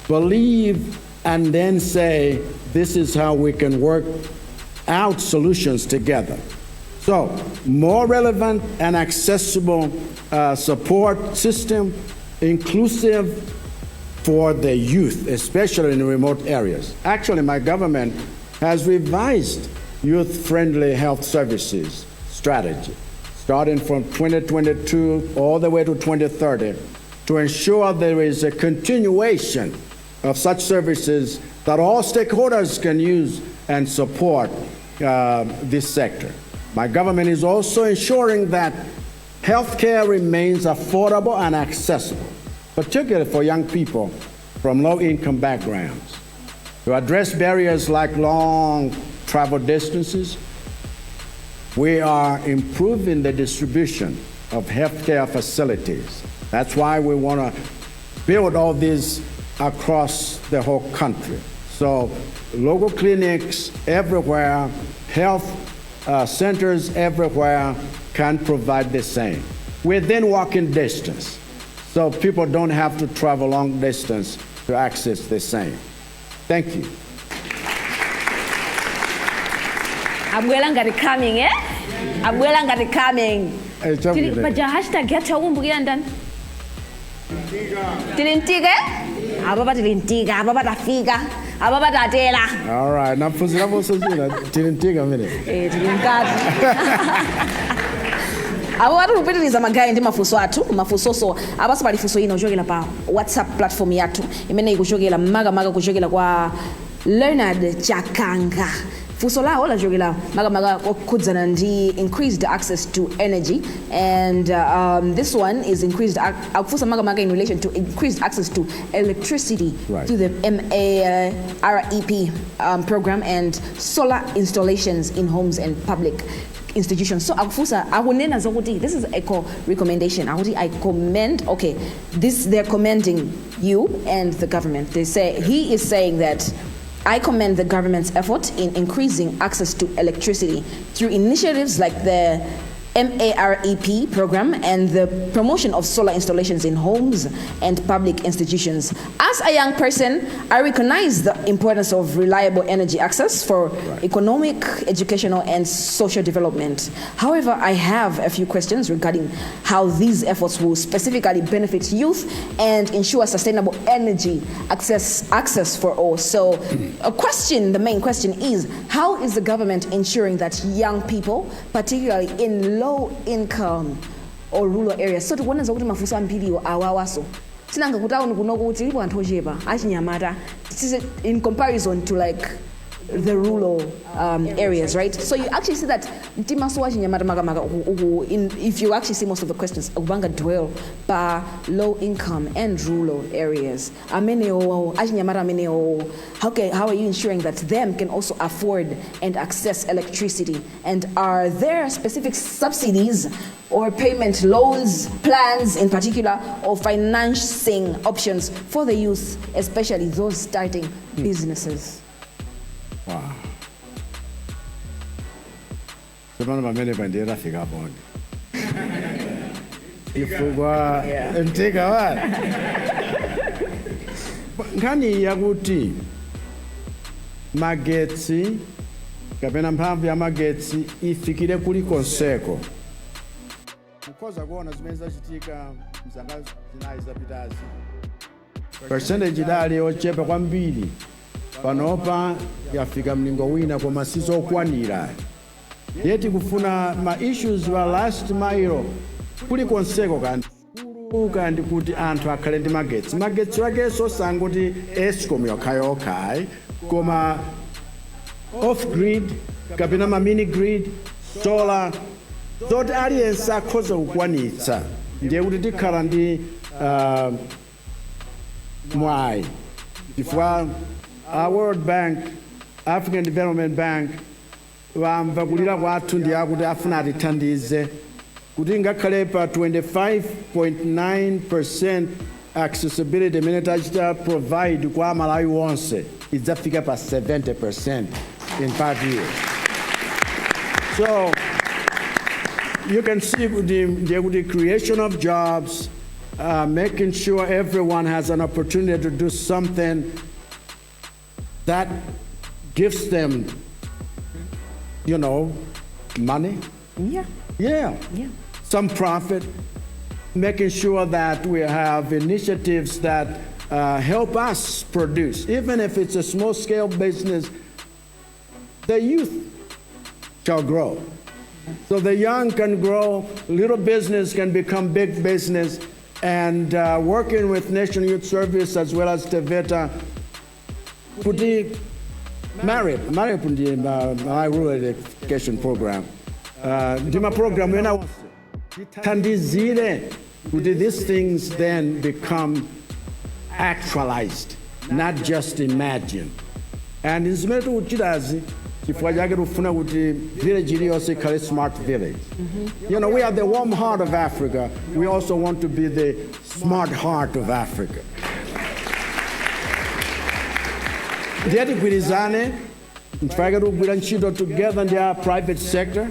believe and then say, this is how we can work out solutions together. So, more relevant and accessible support system, inclusive for the youth, especially in remote areas. Actually, my government has revised youth-friendly health services strategy, starting from 2022 all the way to 2030, to ensure there is a continuation of such services that all stakeholders can use. and support this sector. My government is also ensuring that healthcare remains affordable and accessible, particularly for young people from low income backgrounds. To address barriers like long travel distances, we are improving the distribution of healthcare facilities. That's why we want to build all these across the whole country. So, local clinics everywhere, health centers everywhere can provide the same within walking distance. So, people don't have to travel long distance to access the same. Thank you. Abwera ngati coming, eh? Abwera ngati coming. Eh, chabwino. Paja hashtag yathu akumbukira ndani? Tili mtika, eh? Apa tili mtika, apa patafika, apa patatera. All right, naphunziraponso zina tili mtika mene. Eh, tili mkati. Apo patikupitiriza magayi ndi mafunso athu, mafunsonso apanso pali funso ina kuchokera pa WhatsApp platform yathu imene ikuchokera makamaka kuchokera kwa Leonard Chakanga. Funso lawo lachokera makamaka okhudzana ndi increased access to energy, and this one is increased akufunsa makamaka in relation to increased access to electricity through the MAREP program and solar installations in homes and public institutions. So akufunsa, akunena zokuti this is a recommendation. Akuti I commend, okay, this they're commending you and the government. They say, he is saying that I commend the government's effort in increasing access to electricity through initiatives like the MAREP program and the promotion of solar installations in homes and public institutions. As a young person, I recognize the importance of reliable energy access for economic, educational, and social development. However, I have a few questions regarding how these efforts will specifically benefit youth and ensure sustainable energy access for all. So, a question, the main question is, how is the government ensuring that young people, particularly in low income or rural areas? So tikuona zakuti mafunso ambiriwo awawaso sinanga kutauni kunoko kuti ilipo anthu ochepa achinyamata in comparison to like the rural areas, right? So you actually see that mtimaso wachinyamata makamaka if you actually see most of the questions akupanga dwell pa low income and rural areas amenewo achinyamata amenewo. How are you ensuring that them can also afford and access electricity, and are there specific subsidies or payment loans plans in particular or financing options for the youth, especially those starting businesses? Wow. Tsopano pamene pandiye tafikapo chifukwa mtika wa nkhani yakuti magetsi kapena mphamvu ya magetsi ifikire kulikonseko. Mukhoza kuona zimene zachitika mzaka 4 zapitazi, percentage idali yochepa kwambiri, panopa yafika mlingo wina koma sizokwanira. Ndiye tikufuna ma issues wa last mile kulikonseko, kandi sukulu kandi kuti anthu akhale ndi magetsi. Magetsi wakenso sangoti ESCOM yokhayokha, koma off grid kapena ma mini grid, solar, zoti aliyense akhoza kukwanitsa. Ndiye kuti tikhala ndi mwayi chifukwa a World Bank, African Development Bank vamva kulira kwathu, ndi akuti afuna atithandize kuti ngakhale pa 25.9% accessibility imene tachita provide kwa Malawi wonse idzafika pa 70% in 5 years. So you can see kuti ndiye kuti creation of jobs, making sure everyone has an opportunity to do something that gives them money. Some profit, making sure that we have initiatives that help us produce, even if it's a small scale business, the youth shall grow. So the young can grow, little business can become big business, and working with National Youth Service as well as TEVETA, kuti MAREP. MAREP ndi Malawi Rural Electrification Program, ndi maprogramu ena onse tithandizire kuti these things then become actualized, not just imagined. And zimene tikuchitazi, chifukwa chake tikufuna kuti village iliyonse ikhale smart village. We are the warm heart of Africa. We also want to be the smart heart of Africa. Ndiye tigwirizane, nchifukwa chake tikugwira ntchito together ndi a private sector,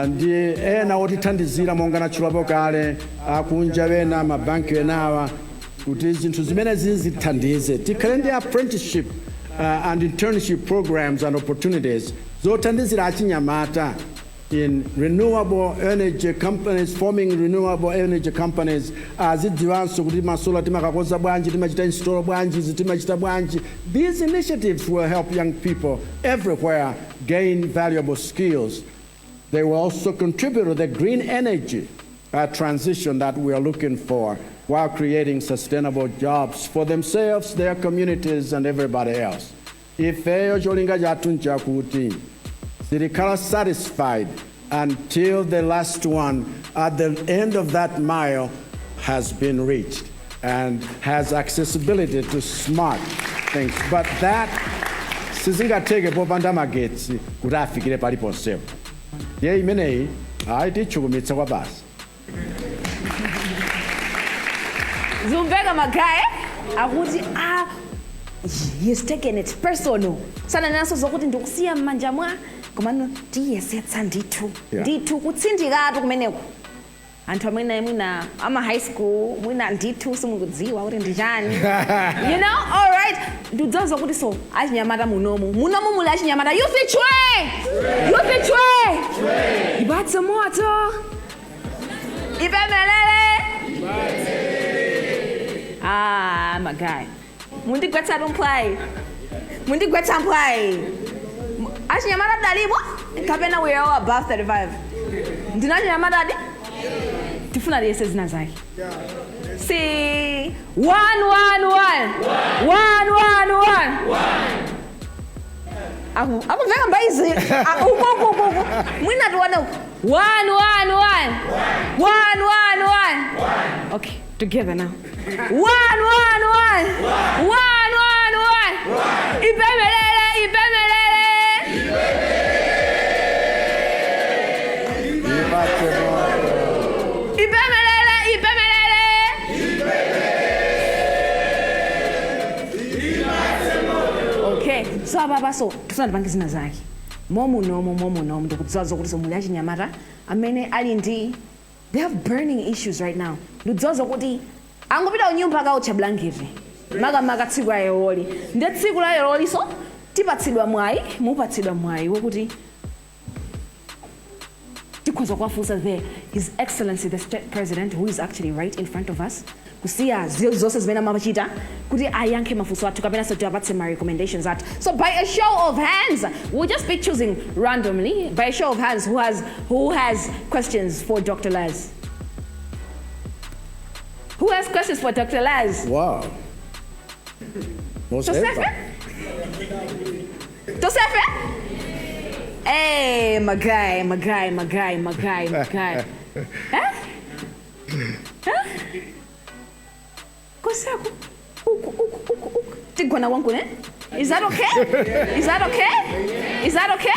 ndi ena otithandizira monga natchulapo kale, akunja ena, mabanki enawa, kuti zinthu zimene zithandize tikhale ndi apprenticeship and internship programs and opportunities zothandizira achinyamata in renewable energy companies, forming renewable energy companies, azidziwanso kuti ma solar timakakonza bwanji, timachita install bwanji, izi timachita bwanji. These initiatives will help young people everywhere gain valuable skills. They will also contribute to the green energy transition that we are looking for, while creating sustainable jobs for themselves, their communities, and everybody else. Ifeyo cholinga chathu nchakuti sitikhala satisfied until the last one at the end of that mile has been reached and has accessibility to smart things. But that sizingatheke popanda magetsi kuti afikire paliponsepo. Ye imeneyi ayi tichukumitsa kwa basi. Zumveka magaye akuti a he's taken it personal, sananenso zokuti ndikusiya m'manja mwa, komano tiyesetsa ndithu. Ndithu kutsindikatu kumeneko. Anthu amene mwina ama high school mwina ndithu simukudziwa kuti ndi chani. Alright, ndikudziwa zokuti so achinyamata munomu muli achinyamata. Youth chwe, youth chwe, ipatse moto, ipemelele. Ah, magayi, mundigwetsa mphwayi, mundigwetsa mphwayi. Achinyamata dalipo kapena we are all above 35? Ndina achinyamata adi tifuna liyese zina zake. Si one one one one one one. Akumveka mbaizi. Ah, uku uku uku uku mwina tione uku. One one one one one one. Okay, together now. One one one one one one. Ipemelele, ipemelele. Ipatse moto. Ipemelele, ipemelele. Okay, so apapa so tifuna tipange zina zake momunomo momunomo. Ndikudziwa zokuti so muli achinyamata amene ali ndi, they have burning issues right now. Ndikudziwa zokuti angopita kunyumba akaotcha blanketi, makamaka tsiku la leroli. Ndi tsiku la leroli, so tipatsidwa mwayi, mupatsidwa mwayi wokuti tikhoza kuwafunsa the His Excellency the State President, who is actually right in front of us, kusiya zonse zimene amachita kuti ayankhe mafunso athu kapenanso tiwapatse ma recommendations athu. So by a show of hands, we'll just be choosing randomly, by a show of hands, who has questions for Dr. Laz? Who has questions for Dr. Laz? Wow. Most Tosefe? ever. Tosefe? Hey, my guy, my guy, my guy, my guy, my guy. Eh? Huh? Kosaku. Uku, uku, uku, uku. Tigwana wangu, ne? Is that okay? Is that okay? Is that okay?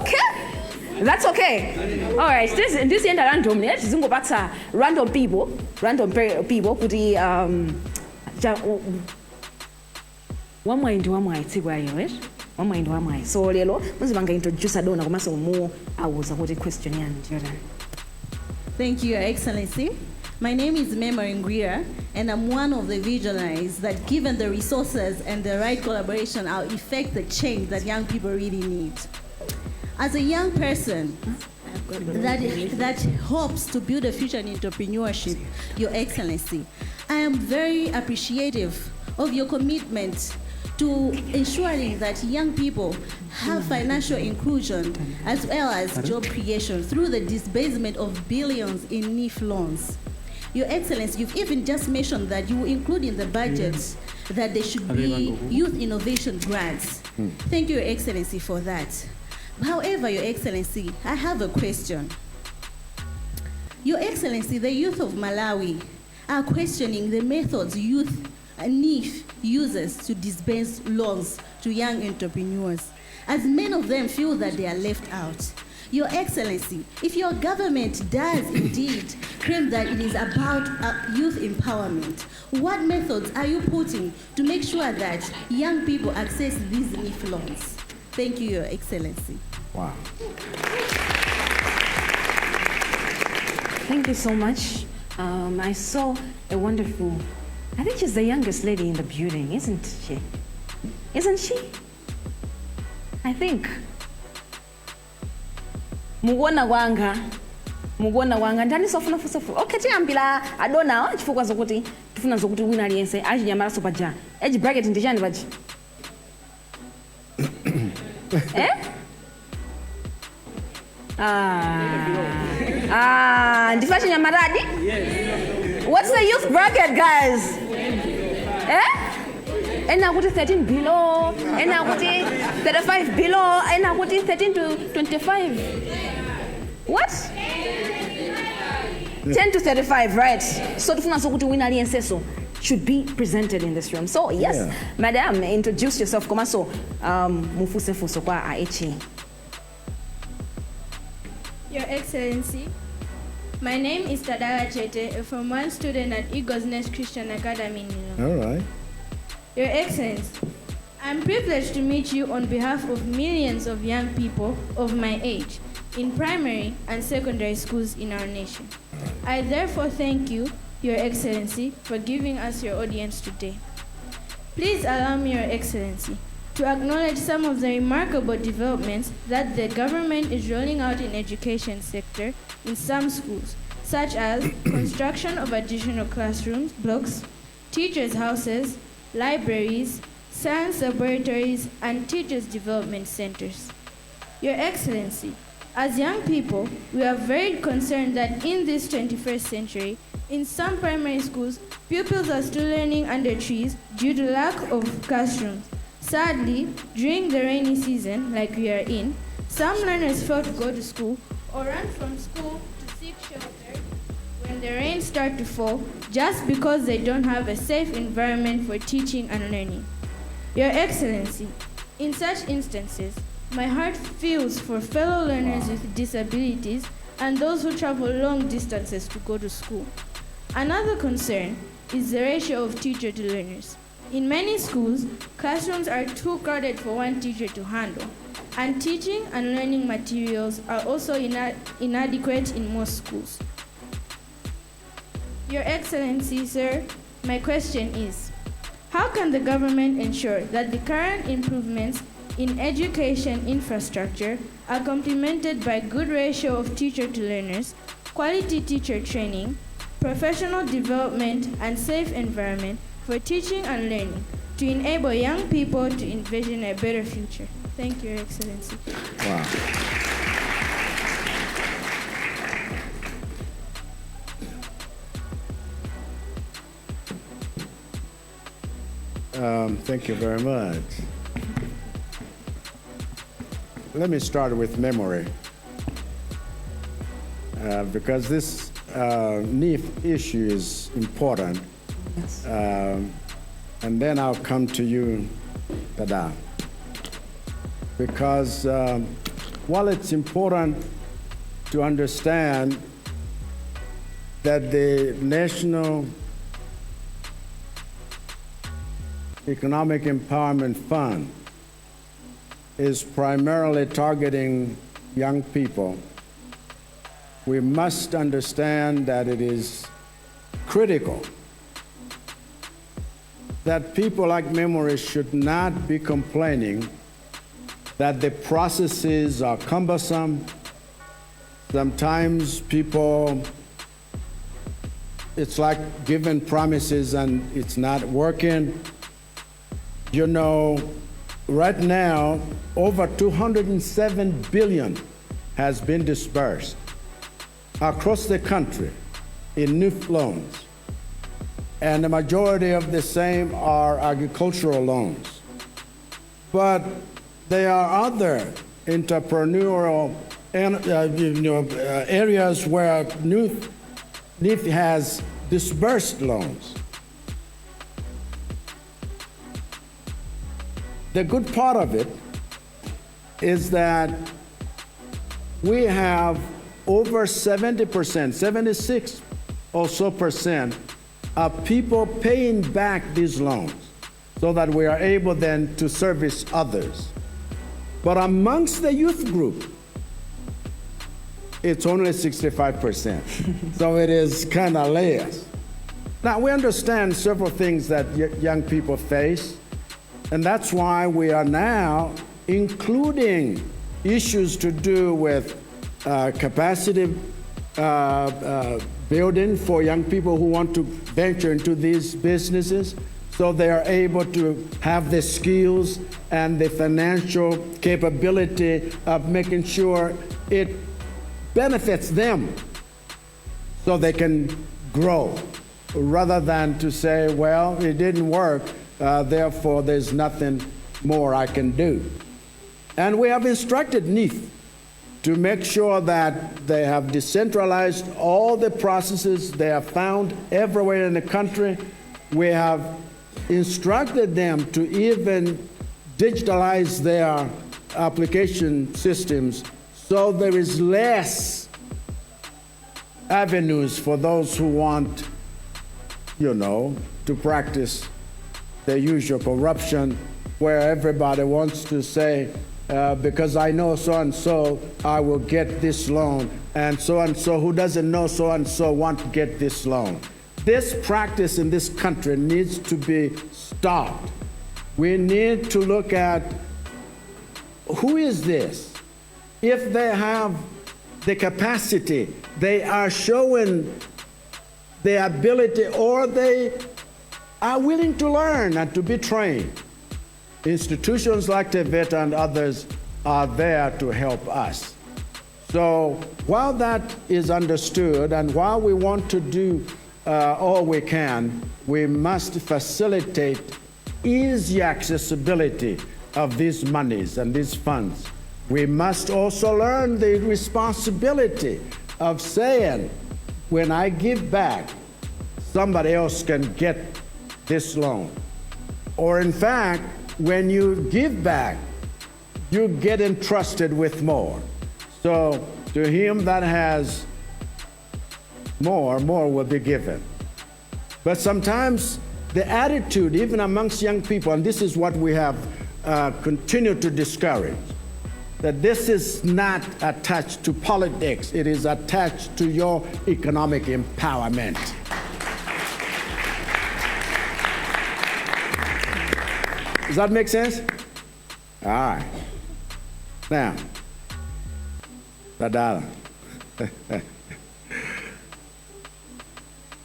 Okay. That's okay. All right. This end random, ne? Tizingopatsa random people, random people kuti wamwayi ndi wamwayi tsiku lalero, eh? Wamwayi ndi wamwayi. So lero muzipanga introduce adona komanso mu awuza kuti question yanu ndiyotani. Thank you, Your Excellency. My name is Memory Ngwira, and I'm one of the visionaries that, given the resources and the right collaboration, I'll effect the change that young people really need. As a young person that hopes to build a future in entrepreneurship, Your Excellency, I am very appreciative of your commitment to ensuring that young people have financial inclusion as well as job creation through the disbursement of billions in NEEF loans. Your Excellency, you've even just mentioned that you will include in the budget that there should be youth innovation grants. Thank you, Your Excellency, for that. However, Your Excellency, I have a question. Your Excellency, the youth of Malawi are questioning the methods youth NEEF uses to disburse loans to young entrepreneurs, as many of them feel that they are left out. Your Excellency, if your government does indeed claim that it is about youth empowerment, what methods are you putting to make sure that young people access these NEEF loans? Thank you, Your Excellency. Wow. Thank you so much. I saw a wonderful, I think she's the youngest lady in the building, isn't she? Isn't she? I think. Mukuona kwanga, mukuona kwanga ndani sofuna fusofu. Okay, tiyambira adona chifukwa zokuti tifuna zokuti wina aliyense achinyamalaso paja age bracket ndi chani paja, eh? Ah, ah, ndife achinyamaradi. What's the youth bracket, guys? Eh? Ena kuti 13 below, ena kuti 35 below, ena kuti 13 to 25. What? 10 to 35, right? So tifuna sokuti wina aliyenseso should be presented in this room. So yes, madam, introduce yourself komanso mufuse funso kwa a HE. Your Excellency, my name is Tadara Chete, a Form 1 student at Eagles Nest Christian Academy in Lilongwe. All right. Your Excellency, I'm privileged to meet you on behalf of millions of young people of my age in primary and secondary schools in our nation. I therefore thank you, Your Excellency, for giving us your audience today. Please allow me, Your Excellency, to acknowledge some of the remarkable developments that the government is rolling out in education sector in some schools, such as construction of additional classrooms, blocks, teachers' houses, libraries, science laboratories, and teachers' development centers. Your Excellency, as young people, we are very concerned that in this 21st century, in some primary schools, pupils are still learning under trees due to lack of classrooms. Sadly, during the rainy season, like we are in, some learners fail to go to school or run from school to seek shelter when the rain starts to fall just because they don't have a safe environment for teaching and learning. Your Excellency, in such instances, my heart feels for fellow learners with disabilities and those who travel long distances to go to school. Another concern is the ratio of teacher to learners. In many schools, classrooms are too crowded for one teacher to handle, and teaching and learning materials are also inadequate in most schools. Your Excellency, sir, my question is, how can the government ensure that the current improvements in education infrastructure are complemented by good ratio of teacher to learners, quality teacher training, professional development, and safe environment for teaching and learning to enable young people to envision a better future? Thank you, Your Excellency. Wow. Thank you very much. Let me start with memory, because this NEEF issue is important. Yes. And then I'll come to you, Tada. Because while it's important to understand that the National Economic Empowerment Fund is primarily targeting young people, we must understand that it is critical that people like Memory should not be complaining that the processes are cumbersome. Sometimes people, it's like giving promises and it's not working. You know, right now, over 207 billion has been disbursed across the country in new loans. And the majority of the same are agricultural loans. But there are other entrepreneurial and areas where NEEF has disbursed loans. The good part of it is that we have over 70%, 76 or so percent of people paying back these loans so that we are able then to service others. But amongst the youth group, it's only 65%. So it is kind of less. Now, we understand several things that young people face, and that's why we are now including issues to do with capacity building for young people who want to venture into these businesses, so they are able to have the skills and the financial capability of making sure it benefits them so they can grow, rather than to say, well, it didn't work, therefore there's nothing more I can do. And we have instructed NEEF to make sure that they have decentralized all the processes they have found everywhere in the country. We have instructed them to even digitalize their application systems so there is less avenues for those who want to practice the usual corruption where everybody wants to say, because I know so-and-so, I will get this loan, and so-and-so who doesn't know so-and-so won't get this loan. This practice in this country needs to be stopped. We need to look at who is this? If they have the capacity, they are showing the ability, or they are willing to learn and to be trained. Institutions like TEVETA and others are there to help us. So while that is understood, and while we want to do all we can, we must facilitate easy accessibility of these monies and these funds. We must also learn the responsibility of saying, when I give back, somebody else can get this loan. Or in fact, when you give back, you get entrusted with more. So to him that has more, more will be given. But sometimes the attitude, even amongst young people, and this is what we have continued to discourage, that this is not attached to politics, it is attached to your economic empowerment. Does that make sense? All right. Now, Badala.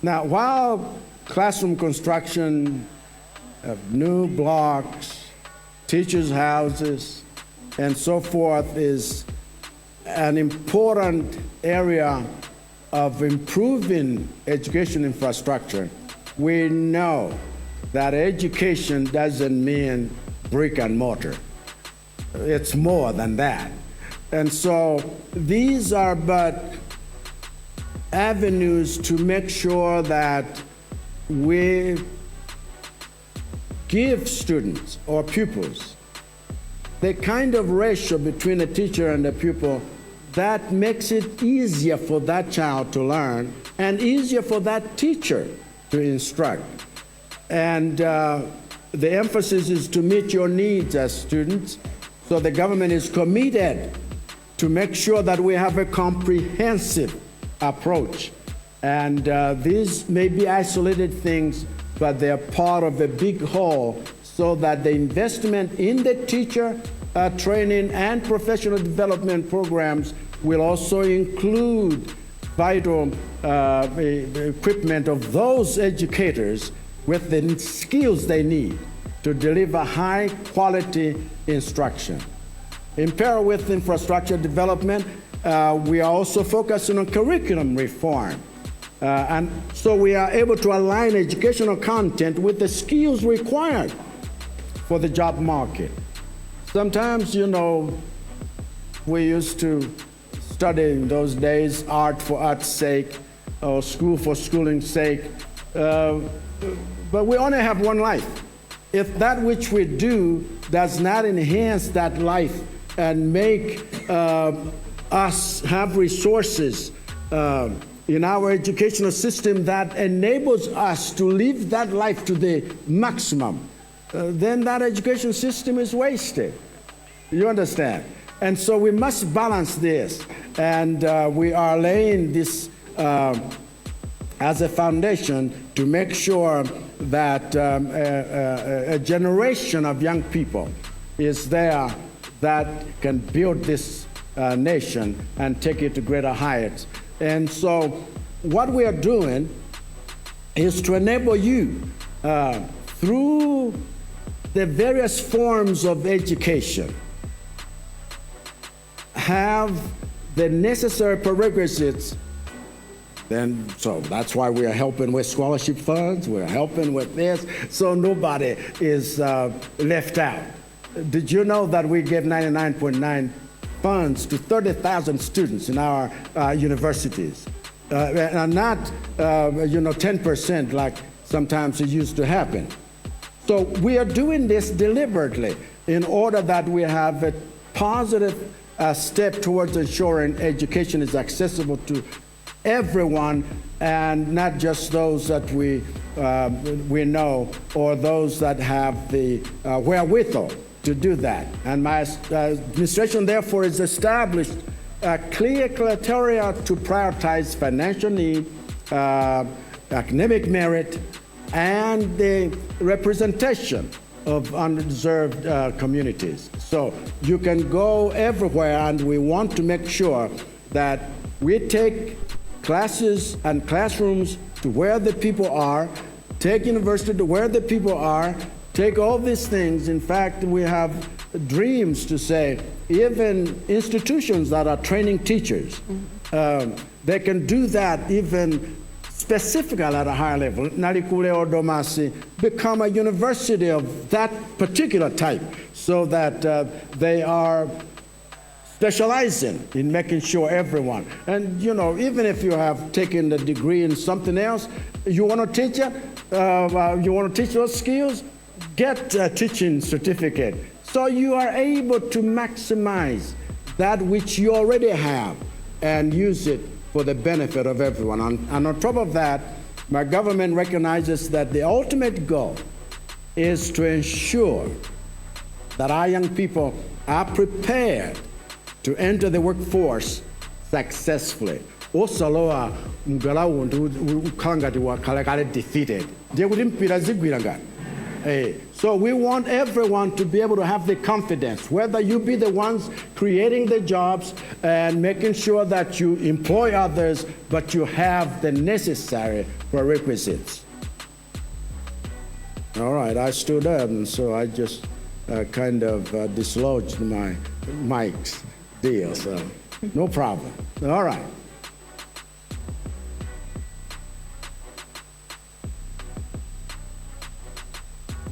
Now, while classroom construction of new blocks, teachers' houses, and so forth is an important area of improving education infrastructure, we know that education doesn't mean brick and mortar. It's more than that. And so these are but avenues to make sure that we give students or pupils the kind of ratio between a teacher and a pupil that makes it easier for that child to learn and easier for that teacher to instruct. And the emphasis is to meet your needs as students. So the government is committed to make sure that we have a comprehensive approach. And these may be isolated things, but they are part of a big whole, so that the investment in the teacher training and professional development programs will also include vital equipment of those educators with the skills they need to deliver high quality instruction. In parallel with infrastructure development, we are also focusing on curriculum reform. And so we are able to align educational content with the skills required for the job market. Sometimes, we used to study in those days art for art's sake or school for schooling's sake. But we only have one life. If that which we do does not enhance that life and make us have resources in our educational system that enables us to live that life to the maximum, then that education system is wasted. You understand? And so we must balance this. And we are laying this as a foundation to make sure that a generation of young people is there that can build this nation and take it to greater heights. And so what we are doing is to enable you through the various forms of education have the necessary prerequisites. Then, so that's why we are helping with scholarship funds, we're helping with this, so nobody is left out. Did you know that we give 99.9 funds to 30,000 students in our universities? And not, 10% like sometimes it used to happen. So we are doing this deliberately in order that we have a positive step towards ensuring education is accessible to everyone and not just those that we know or those that have the wherewithal to do that. And my administration, therefore, has established a clear criteria to prioritize financial need, academic merit, and the representation of underserved communities. So you can go everywhere, and we want to make sure that we take classes and classrooms to where the people are, take university to where the people are, take all these things. In fact, we have dreams to say, even institutions that are training teachers, they can do that even specifically at a higher level. Nalikule or Domasi become a university of that particular type so that they are specializing in making sure everyone. And even if you have taken the degree in something else, you want to teach it, you want to teach those skills, get a teaching certificate. So you are able to maximize that which you already have and use it for the benefit of everyone. And on top of that, my government recognizes that the ultimate goal is to ensure that our young people are prepared to enter the workforce successfully. Osalowa m'ground ukhala ngati wakhala kale defeated, ndiye kuti mpira zigwira ngati. So we want everyone to be able to have the confidence, whether you be the ones creating the jobs and making sure that you employ others, but you have the necessary prerequisites. All right, I stood up, and so I just kind of dislodged my mic's deal, so no problem. All right.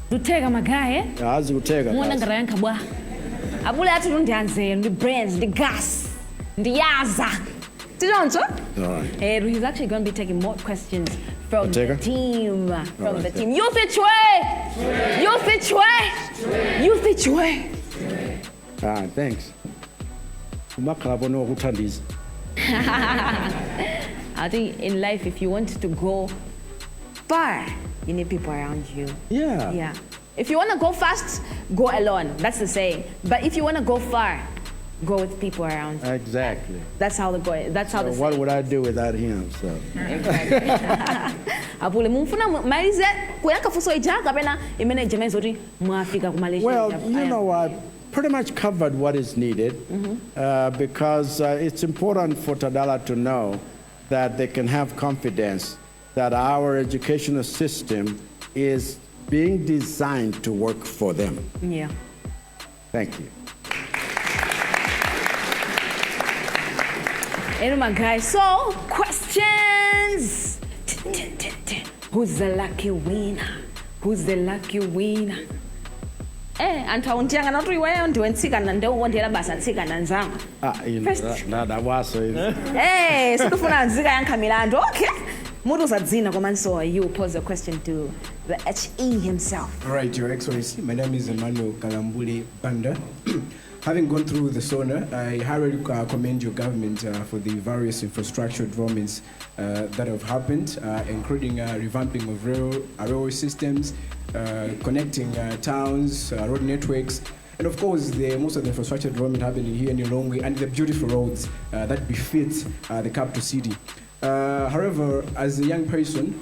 Zuteka magaye. Azikuteka. Muona ngarayankha bwa. Abule athu ndi anzeru, ndi brains, ndi gas, ndi yaza. Tichoncho? All right. He's actually going to be taking more questions from the Oteka? Team. From All right, the yeah. team. Youth Chwe! Youth Chwe! Youth Chwe! Ah, thanks. Umakhala bona ukuthandiza. I think in life, if you want to go far, you need people around you. Yeah. If you want to go fast, go alone. That's the saying. But if you want to go far, go with people around you. Exactly. That's how the go. That's how So the what saying. Would I do without him? So Apule mumfuna malize kuyankha funso ija kapena imene jemaiza kuti mwafika ku Malaysia. Well, I pretty much covered what is needed because it's important for Tadala to know that they can have confidence that our educational system is being designed to work for them. Thank you. Anyway, guys, so questions. 10, 10, 10. Who's the lucky winner? Who's the lucky winner? Anthu akundiyang'ana kuti iweyo ndiwe mtsikana, ndewukondera basa mtsikana nzanga. Ah, ino First. ndadabwaso ino. Sikufuna nzikayankha milandu. Okay, mutiuza dzina komanso you pose a question to the HE himself. All right, Your Excellency, my name is Emmanuel Kalambule Banda. Having gone through the SONA, I highly commend your government for the various infrastructure developments that have happened, including revamping of railway systems, connecting towns, road networks, and of course, most of the infrastructure development happening here in Lilongwe and the beautiful roads that befit the capital city. However, as a young person,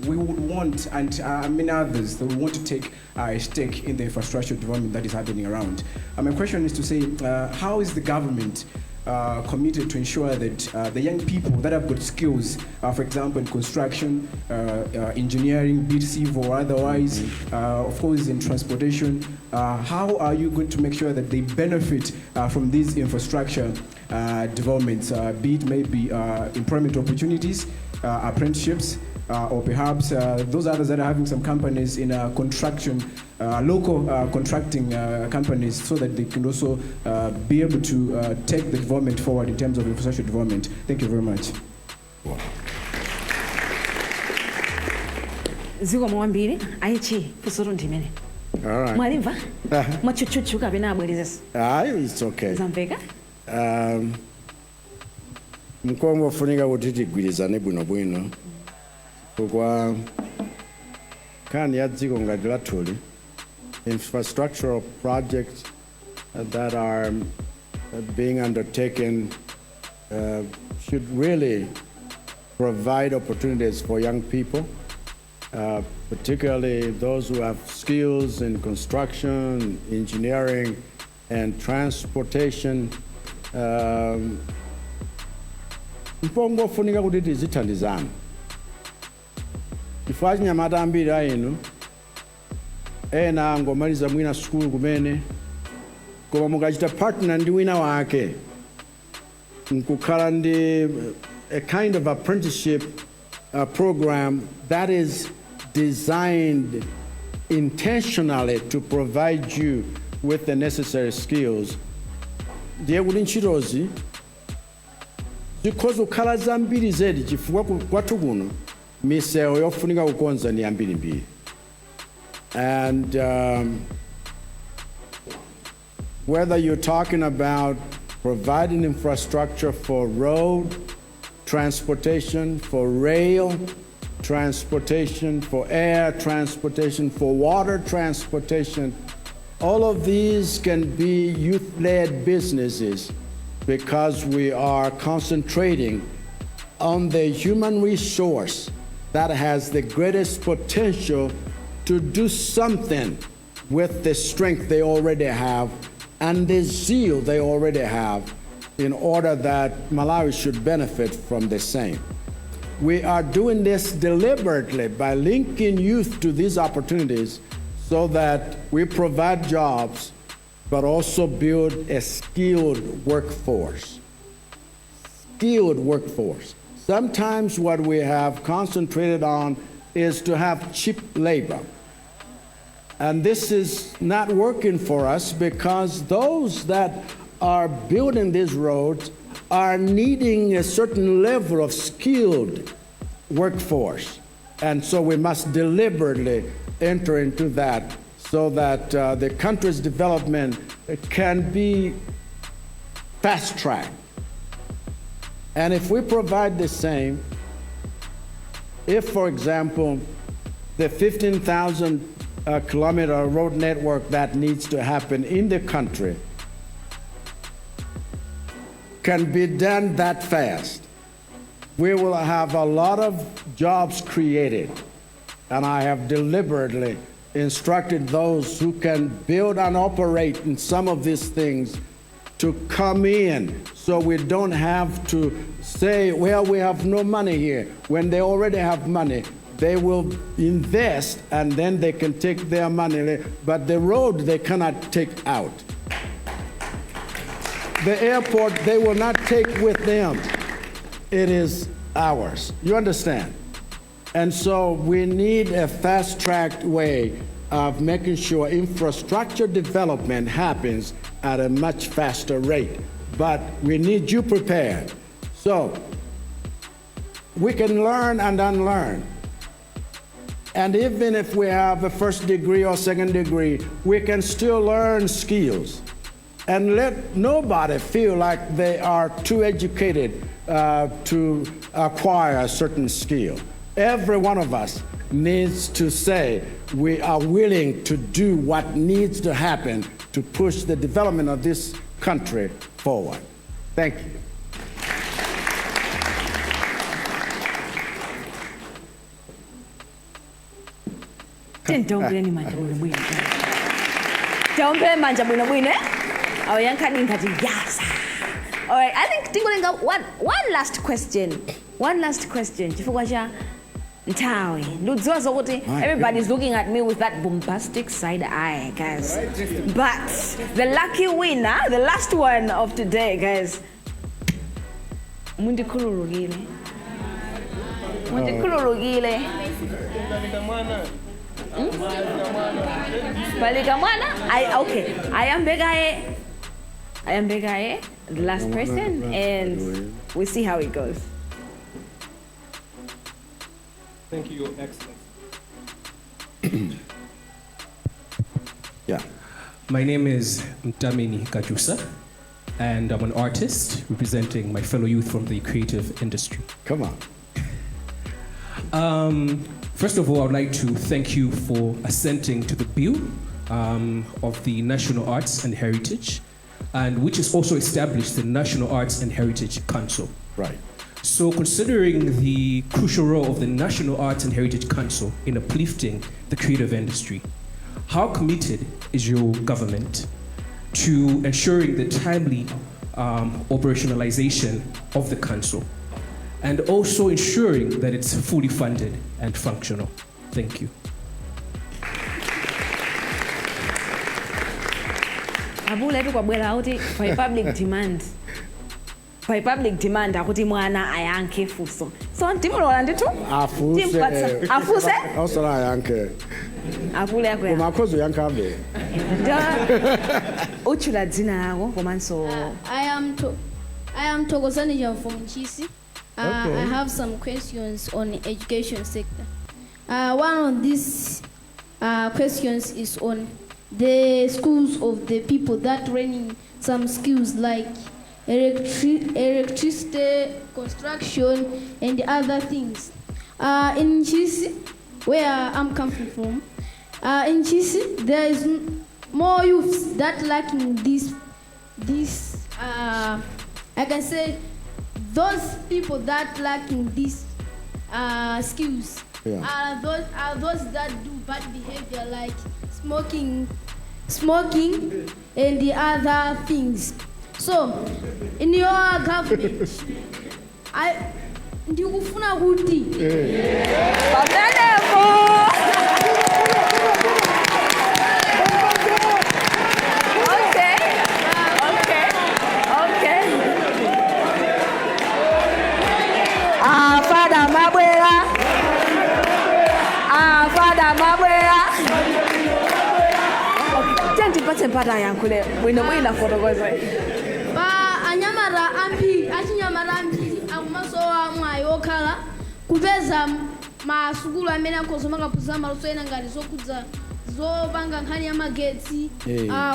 we would want, and many others, that would want to take a stake in the infrastructure development that is happening around. My question is to say, how is the government committed to ensure that the young people that have got skills, for example, in construction, engineering, be it civil or otherwise, of course, in transportation, how are you going to make sure that they benefit from these infrastructure developments, be it maybe employment opportunities, apprenticeships, or perhaps those others that are having some companies in construction, local contracting companies, so that they can also be able to take the development forward in terms of infrastructure development? Thank you very much. Zikomo kwambiri aichi funso ndimene. All right. Mwalimva mwachuchuchu kapena abwerezenso? Ayi, it's okay. Zamveka. Mkongofunika kuti tigwirizane bwinobwino chifukwa nkhani ya dziko ngati lathuli, infrastructural projects that are being undertaken should really provide opportunities for young people, particularly those who have skills in construction, engineering, and transportation. Mpongofunika kuti tizithandizana chifukwa achinyamata ambiri a inu ena angomaliza mwina sukulu kumene, koma mukachita partner ndi wina wake nkukhala ndi a kind of apprenticeship program that is designed intentionally to provide you with the necessary skills, ndiye kuti ntchitozi zikhoza kukhala zambiri zedi chifukwa kwathu kuno misewu yofunika kukonza ni yambirimbiri. And whether you're talking about providing infrastructure for road transportation, for rail transportation, for air transportation, for water transportation, all of these can be youth-led businesses because we are concentrating on the human resource that has the greatest potential to do something with the strength they already have and the zeal they already have in order that Malawi should benefit from the same. We are doing this deliberately by linking youth to these opportunities so that we provide jobs, but also build a skilled workforce. Skilled workforce. Sometimes what we have concentrated on is to have cheap labor. And this is not working for us because those that are building these roads are needing a certain level of skilled workforce. And so we must deliberately enter into that so that the country's development can be fast tracked. And if we provide the same, if, for example, the 15,000 kilometer road network that needs to happen in the country can be done that fast, we will have a lot of jobs created. And I have deliberately instructed those who can build and operate in some of these things to come in so we don't have to say, "Well, we have no money here." When they already have money, they will invest and then they can take their money. But the road they cannot take out. The airport they will not take with them. It is ours. You understand? And so we need a fast-tracked way of making sure infrastructure development happens at a much faster rate. But we need you prepared. So we can learn and unlearn. And even if we have a first degree or second degree, we can still learn skills. And let nobody feel like they are too educated to acquire a certain skill. Every one of us needs to say we are willing to do what needs to happen to push the development of this country forward. Thank you. Tiombereni manja bwinobwino. Tiombere manja bwinobwino, eh? Awayankhadi ngati yes. Alright, I think tingotenga one last question. One last question. Chifukwa cha nthawi. Ndikudziwa zokuti My everybody's looking at me with that bombastic side eye, guys. But the lucky winner, the last one of today, guys. Mundikhululukire. Mundikhululukire. Palika mwana? Okay. Ayambe kaye. Ayambe kaye, the last person, and we see how it goes. Thank you, Your Excellency. Yeah. My name is Mtamini Kajusa, and I'm an artist representing my fellow youth from the creative industry. Come on. First of all, I'd like to thank you for assenting to the bill of the National Arts and Heritage, and which has also established the National Arts and Heritage Council. Right. So, considering the crucial role of the National Arts and Heritage Council in uplifting the creative industry, how committed is your government to ensuring the timely operationalization of the council and also ensuring that it's fully funded and functional? Thank you. Abule tu kwabwera kuti by public demand. By public demand akuti mwana ayankhe funso. So timulola ndithu? Afuse. Afuse? Osala ayankhe. Apule akwera. Koma akhoza uyankha abe. Utchula dzina lako komanso I am Togosanija from Chisi. Okay. I have some questions on education sector. One of these questions is on the schools of the people that learning some skills like electricity, construction, and other things. In Chisi, where I'm coming from, in Chisi there is more youths that lacking this, I can say those people that lacking these skills are those that do bad behavior like smoking and the other things. So in your government, I ndikufuna kuti pamenepo. Okay. Ah, Father Mabwera. Ah, Father Mabwera. Okay, tiyeni mpata ayankhule bwino bwino afotokoze. Pa anyamata ambiri, achinyamata ambiri akumasowa mwayi okhala kupeza masukulu amene akhoza makaphunzira maluso ena ngati zokhudza zopanga nkhani ya magetsi,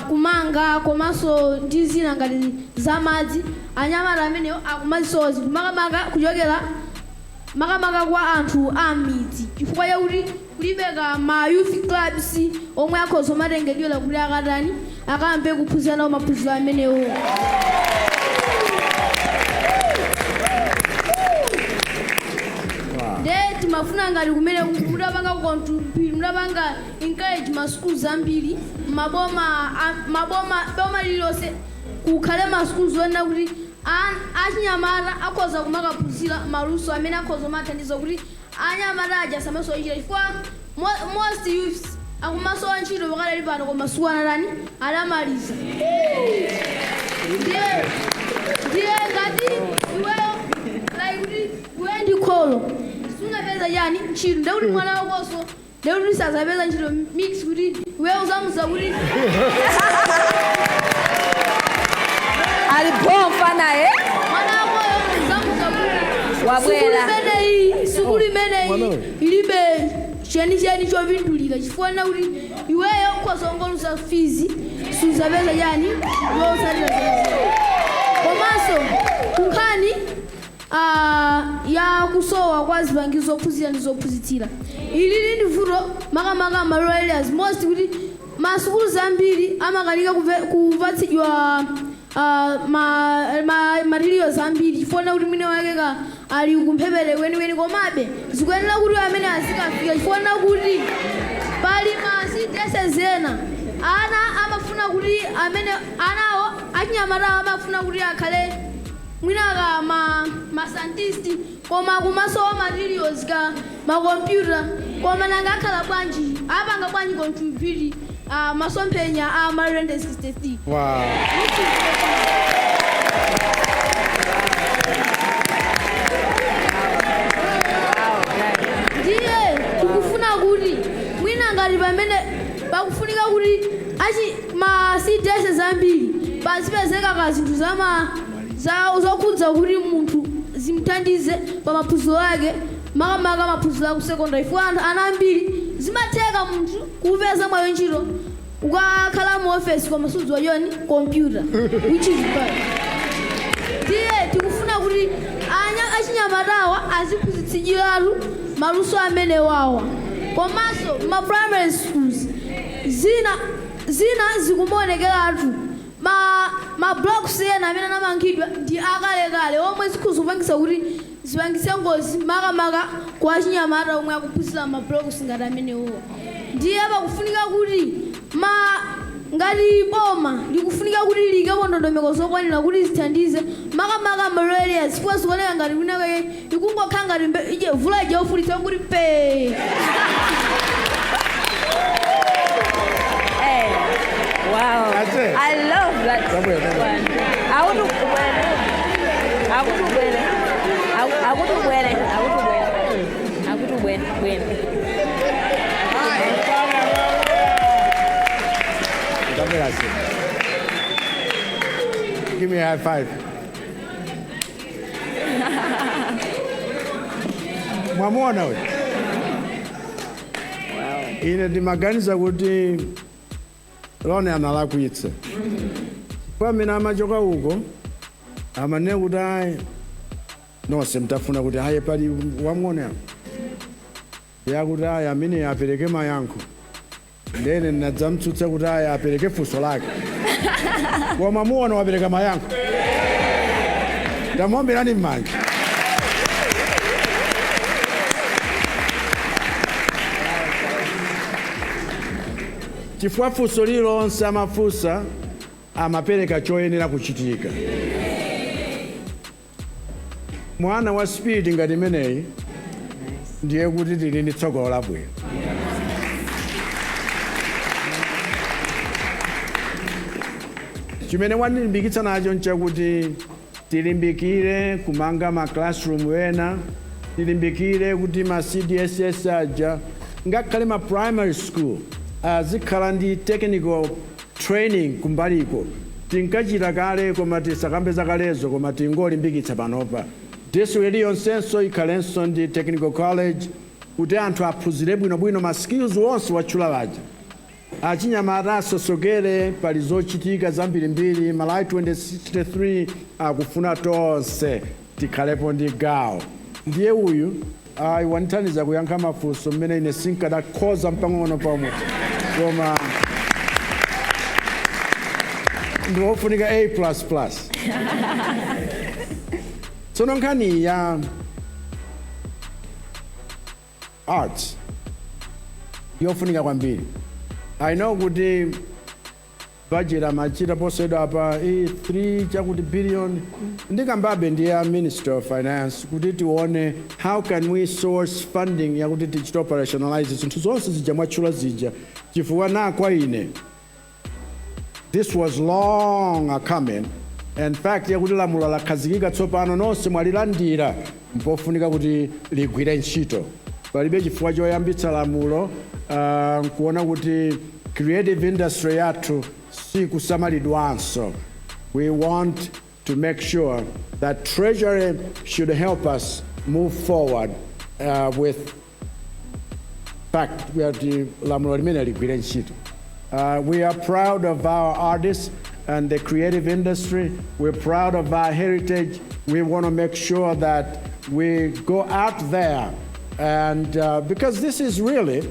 kumanga komanso ndi zina ngati zamadzi. Anyamata amenewo akumazisowa zinthu makamaka kuchokera makamaka kwa anthu a midzi chifukwa chakuti kulibeka ma youth clubs omwe akhoza kumatengedwera kuti akatani akambe kuphunzira nawo maphunziro amenewo. Nde timafuna ngati kumene mutapanga contribute, mutapanga encourage ma schools ambiri maboma maboma boma lililonse kukhale ma schools onena kuti achinyamata akhoza kumakaphunzira maluso amene akhoza kumathandiza kuti anyamata aja asamasowa ntchito chifukwa most youths akumasowa ntchito pakadali pano koma sukulu anatani adamaliza. Ndiye ngati iweyo like kuti iwe ndi kholo sunapeza Suzapeza chani? Ntchito. Ndekuti mwana wakonso ndekuti sazapeza ntchito, mix kuti iweyo uzamuza kuti Ali bomfa naye. Mwana wakoyo uzamuza kuti Wabwera. Sukulu imeneyi ilibe chenicheni chopindulira, chifukwa kuti iweyo ukhozongoluza fees, suzapeza chani? Iweyo usatira zeze. Komanso kunkhani ya kusowa kwa zipangizo zophunzira ndi zophunzitsira, ilili ndi vuto makamaka ma rural areas most, kuti masukulu zambiri amakanika kupatsidwa ma materials ambiri, chifukwa kuti mwine wake ka ali kumphepete kwenikweni. Komabe zikuyenera kuti amene azikafika, chifukwa kuti pali ma CDSS ena ana amafuna kuti amene anawo achinyamatawo amafuna kuti akhale mwinaka ma scientist, koma kumasowa materials ka makompyuta. Koma nanga akhala bwanji, apanga bwanji contribute masomphenya a Malawi 2063? Wow. Which is ndiye tikufuna kuti mwina ngati pamene pakufunika kuti achi ma CDSS ambiri pazipezeka ka zinthu zama za zokhudza kuti munthu zimthandize pa maphunziro ake, makamaka maphunziro aku secondary, chifukwa anthu ana ambiri zimatheka munthu kupeza mwayo ntchito ukakhala mu office koma sudziwa choni? Computer, which is bad. Ndiye tikufuna kuti achinyamatawa aziphunzitsidwiratu maluso amene wawa. Komanso ma primary schools zina zina zikumaonekeratu ma blocks ena amene anamangidwa ndi akalekale, omwe zikhoza kupangisa kuti zipangise ngozi, makamaka kwa achinyamata omwe akuphunzira ma blocks ngati amenewo. Ndiye pakufunika kuti ma ngati boma likufunika kuti liyikepo ndondomeko zokwanira kuti zithandize makamaka ma rural areas, chifukwa zikuoneka ngati kwinakake ikungokhala ngati ije vula ija ufulitsa kuti pee. Hey, wow. That's it. I love that Dabwera, dabwera. one. Akutubwere. Akutubwere. Akutubwere. Akutubwere. Akutubwere. Bwere. Dabwera, sir. Give me a high five. Mwamuona we? Ine ndimaganiza kuti lone analakwitsa kwa amene amachoka uko, amanena kuti ayi, nonse mtafuna kuti aye pali wamng'ono apo, yakuti ayi, amene apereke mayankho. Ndene ndinadzamtsutsa kuti ayi, apereke funso lake. Koma muona wapereka mayankho. Ndamuomberani m'manja. Chifukwa funso lililonse amafunsa, amapereka choyenera kuchitika. Mwana wa spirit ngati imeneyi, ndiye kuti tili ndi tsogolo labwino. Chimene wandilimbikitsa nacho nchakuti tilimbikire kumanga ma classroom ena, tilimbikire kuti ma CDSS aja, ngakhale ma primary school, azikhala ndi technical training kumbaliko. Tinkachita kale, koma tisakambe zakalezo, koma tingolimbikitsa panopa. District iliyonsenso ikhalenso ndi technical college, kuti anthu aphunzire bwinobwino ma skills wonse watchula waja. Achinyamata asosokere, pali zochitika zambirimbiri. Malawi 2063 akufuna tonse tikhalepo ndi gawo. Ndiye uyu ayi wandithandiza kuyankha mafunso mmene ine sinkadakhoza mpang'ono pomwe, koma ndiwofunika A++. Tsono nkhani ya arts yofunika kwambiri. I know kuti budget amachita posachedwa apa 3 chakuti billion. Ndikambabe ndi ya Minister of Finance kuti tione how can we source funding yakuti tichite operationalize zinthu zonse zija mwatchula zija, chifukwa na kwa ine this was long a coming. In fact, yakuti lamulo lakhazikika tsopano, nonse mwalilandira, mpofunika kuti ligwire ntchito. Palibe chifukwa choyambitsa lamulo nkuona kuti creative industry yathu sikusamalidwanso. We want to make sure that Treasury should help us move forward with fact kuti lamulo limene ligwire ntchito. We are proud of our artists and the creative industry. We're proud of our heritage. We want to make sure that we go out there and because this is really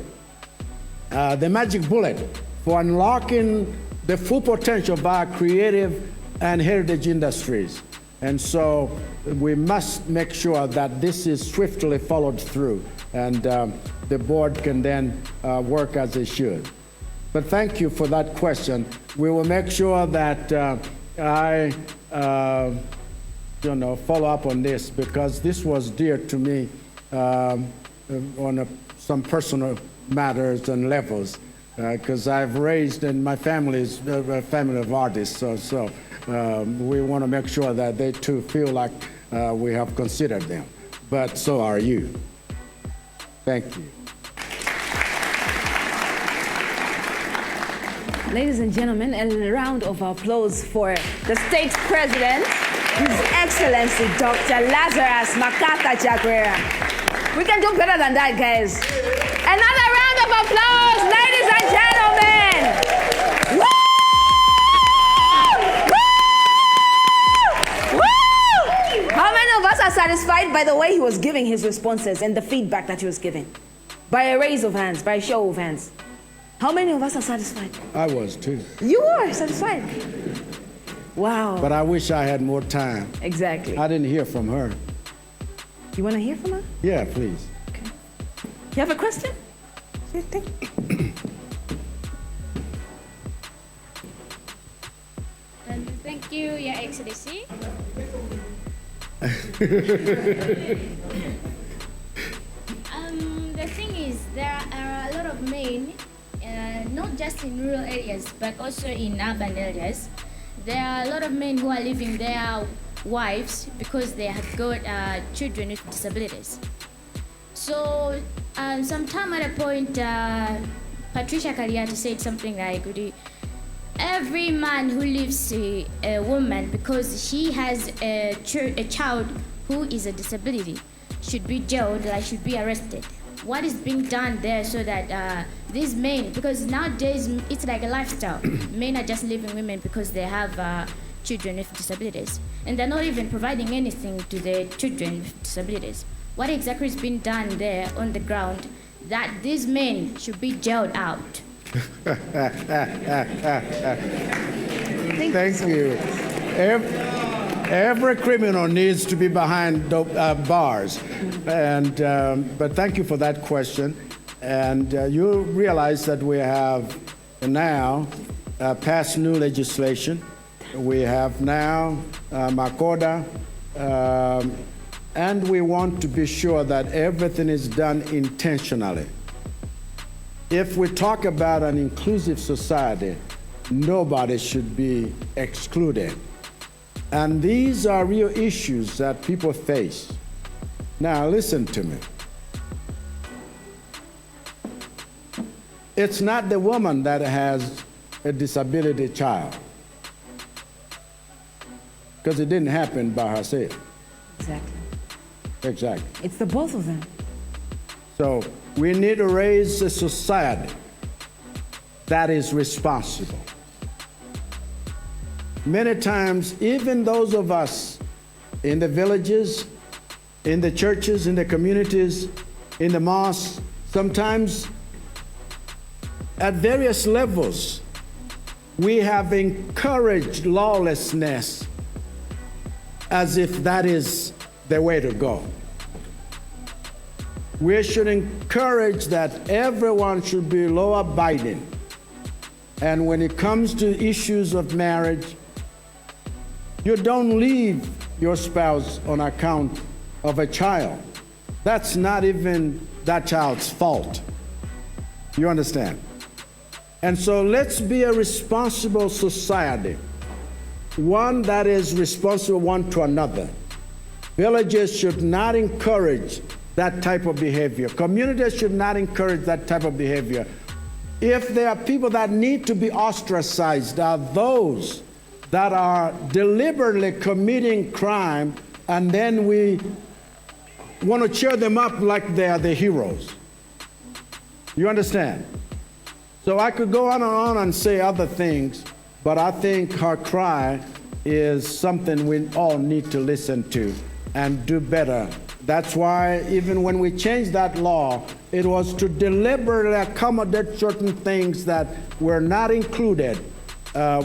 the magic bullet for unlocking the full potential of our creative and heritage industries. And so we must make sure that this is swiftly followed through and the board can then work as it should. But thank you for that question. We will make sure that I follow up on this because this was dear to me on some personal matters and levels, because I've raised, and my family is a family of artists, so we want to make sure that they too feel like we have considered them. But so are you. Thank you. Ladies and gentlemen, a round of applause for the state president, His Excellency Dr. Lazarus McCarthy Chakwera. We can do better than that, guys. Another round of applause, ladies and gentlemen. Woo! Woo! Woo! How many of us are satisfied by the way he was giving his responses and the feedback that he was giving? By a raise of hands, by a show of hands. How many of us are satisfied? I was too. You were satisfied. Wow. But I wish I had more time. Exactly. I didn't hear from her. You want to hear from her? Yeah, please. Okay. You have a question? Sure thing. Thank you, Your Excellency. The thing is, there are a lot of men, not just in rural areas, but also in urban areas. There are a lot of men who are leaving their wives because they have got children with disabilities. So, sometime at a point, Patricia Kaliati said something like, every man who leaves a woman because she has a child who is a disability should be jailed, like should be arrested. What is being done there so that these men, because nowadays it's like a lifestyle. Men are just leaving women because they have children with disabilities. And they're not even providing anything to the children with disabilities. What exactly is being done there on the ground that these men should be jailed out? Thank you. Every criminal needs to be behind bars. But thank you for that question. And you realize that we have now passed new legislation. We have now MACODA, and we want to be sure that everything is done intentionally. If we talk about an inclusive society, nobody should be excluded. And these are real issues that people face. Now, listen to me. It's not the woman that has a disability child, because it didn't happen by herself. Exactly. Exactly. It's the both of them. So we need to raise a society that is responsible. Many times, even those of us in the villages, in the churches, in the communities, in the mosques, sometimes at various levels, we have encouraged lawlessness as if that is the way to go. We should encourage that everyone should be law-abiding. And when it comes to issues of marriage, you don't leave your spouse on account of a child. That's not even that child's fault. You understand? And so let's be a responsible society, one that is responsible one to another. Villages should not encourage that type of behavior. Communities should not encourage that type of behavior. If there are people that need to be ostracized, are those that are deliberately committing crime, and then we want to cheer them up like they are the heroes. You understand? So I could go on and on and say other things, but I think her cry is something we all need to listen to and do better. That's why even when we changed that law, it was to deliberately accommodate certain things that were not included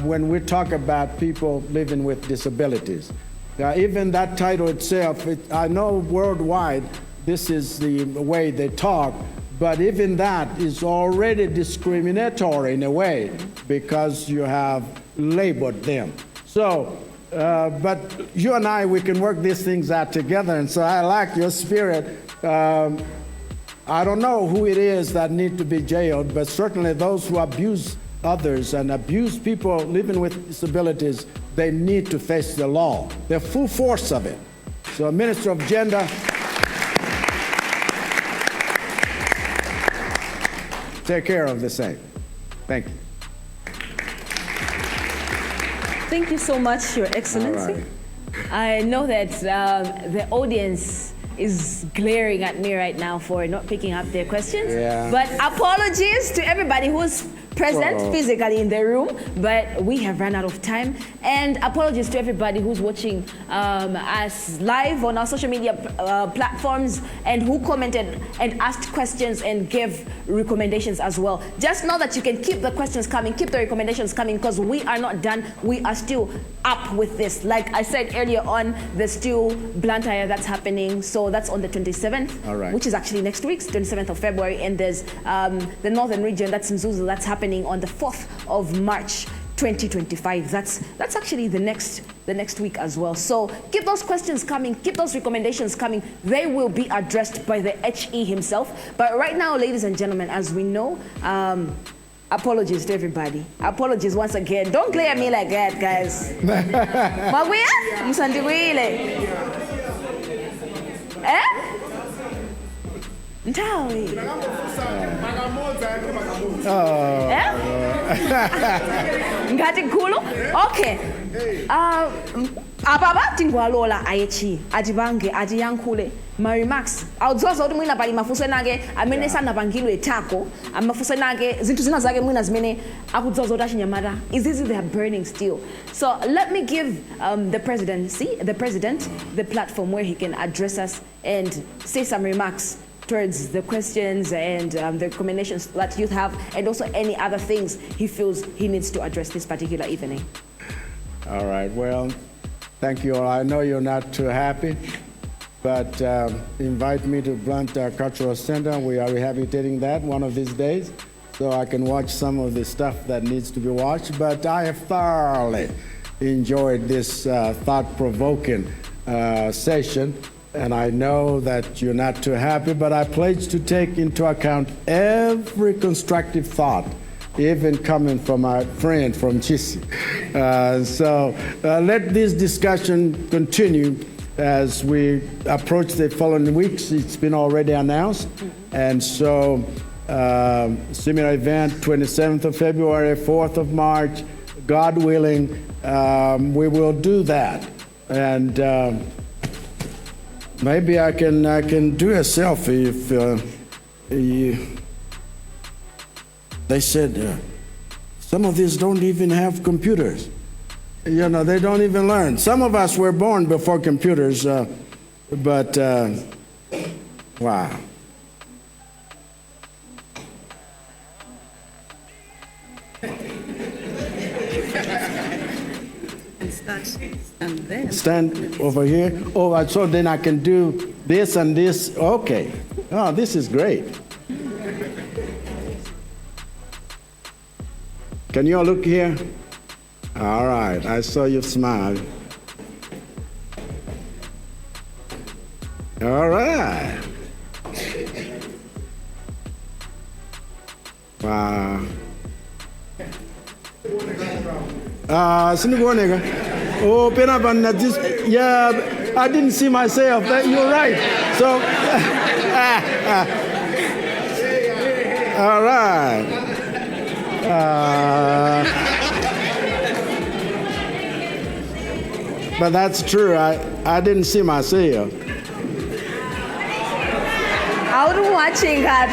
when we talk about people living with disabilities. Now, even that title itself, I know worldwide this is the way they talk, but even that is already discriminatory in a way because you have labeled them. So, but you and I, we can work these things out together, and so I like your spirit. I don't know who it is that need to be jailed, but certainly those who abuse others and abuse people living with disabilities, they need to face the law, the full force of it. So, Minister of Gender, take care of the same. Thank you. Thank you so much, Your Excellency. All right. I know that the audience is glaring at me right now for not picking up their questions. Yeah. But apologies to everybody who's present Oh. physically in the room, but we have run out of time. And apologies to everybody who's watching us live on our social media platforms and who commented and asked questions and gave recommendations as well. Just know that you can keep the questions coming, keep the recommendations coming, because we are not done. We are still up with this. Like I said earlier on, there's still Blantyre that's happening. So that's on the 27th, All right. which is actually next week's 27th of February. And there's the Northern region, that's Mzuzu, that's happening on the 4th of March 2025. That's actually the next week as well. So keep those questions coming, keep those recommendations coming. They will be addressed by the HE himself. But right now, ladies and gentlemen, as we know, apologies to everybody. Apologies once again. Don't glare at me like that, guys. Mwakwiya? Musandikwiyire. Eh? Nthawi. Eh? Ngati gulu, okay, apapa tingwalola a HE atipange, atiyankhule ma remarks. Audziwa kuti mwina pali mafunso enake amene sanapangidwe tako, amafunso enake, zinthu zina zake mwina zimene akudziwa zoti achinyamata izizi, they are burning still. So let me give the presidency, the president, the platform where he can address us and say some remarks towards the questions and the recommendations that youth have, and also any other things he feels he needs to address this particular evening. All right. Well, thank you all. I know you're not too happy, but invite me to Blantyre Cultural Center. We are rehabilitating that one of these days, so I can watch some of the stuff that needs to be watched. But I have thoroughly enjoyed this thought-provoking session. And I know that you're not too happy, but I pledge to take into account every constructive thought, even coming from our friend from Ntchisi. So let this discussion continue as we approach the following weeks. It's been already announced. And so, similar event, 27th of February, 4th of March, God willing, we will do that. And maybe I can do a selfie if you, they said some of these don't even have computers. They don't even learn. Some of us were born before computers, but wow. And start and then. Stand over here. Oh, so then I can do this and this. Okay. Oh, this is great. Can you all look here? All right. I saw you smile. All right. Wow. Ah, sindikuoneka. Oh, pena this. Yeah, I didn't see myself. You're right. So, All right. But that's true. I didn't see myself. Auri muwachinga,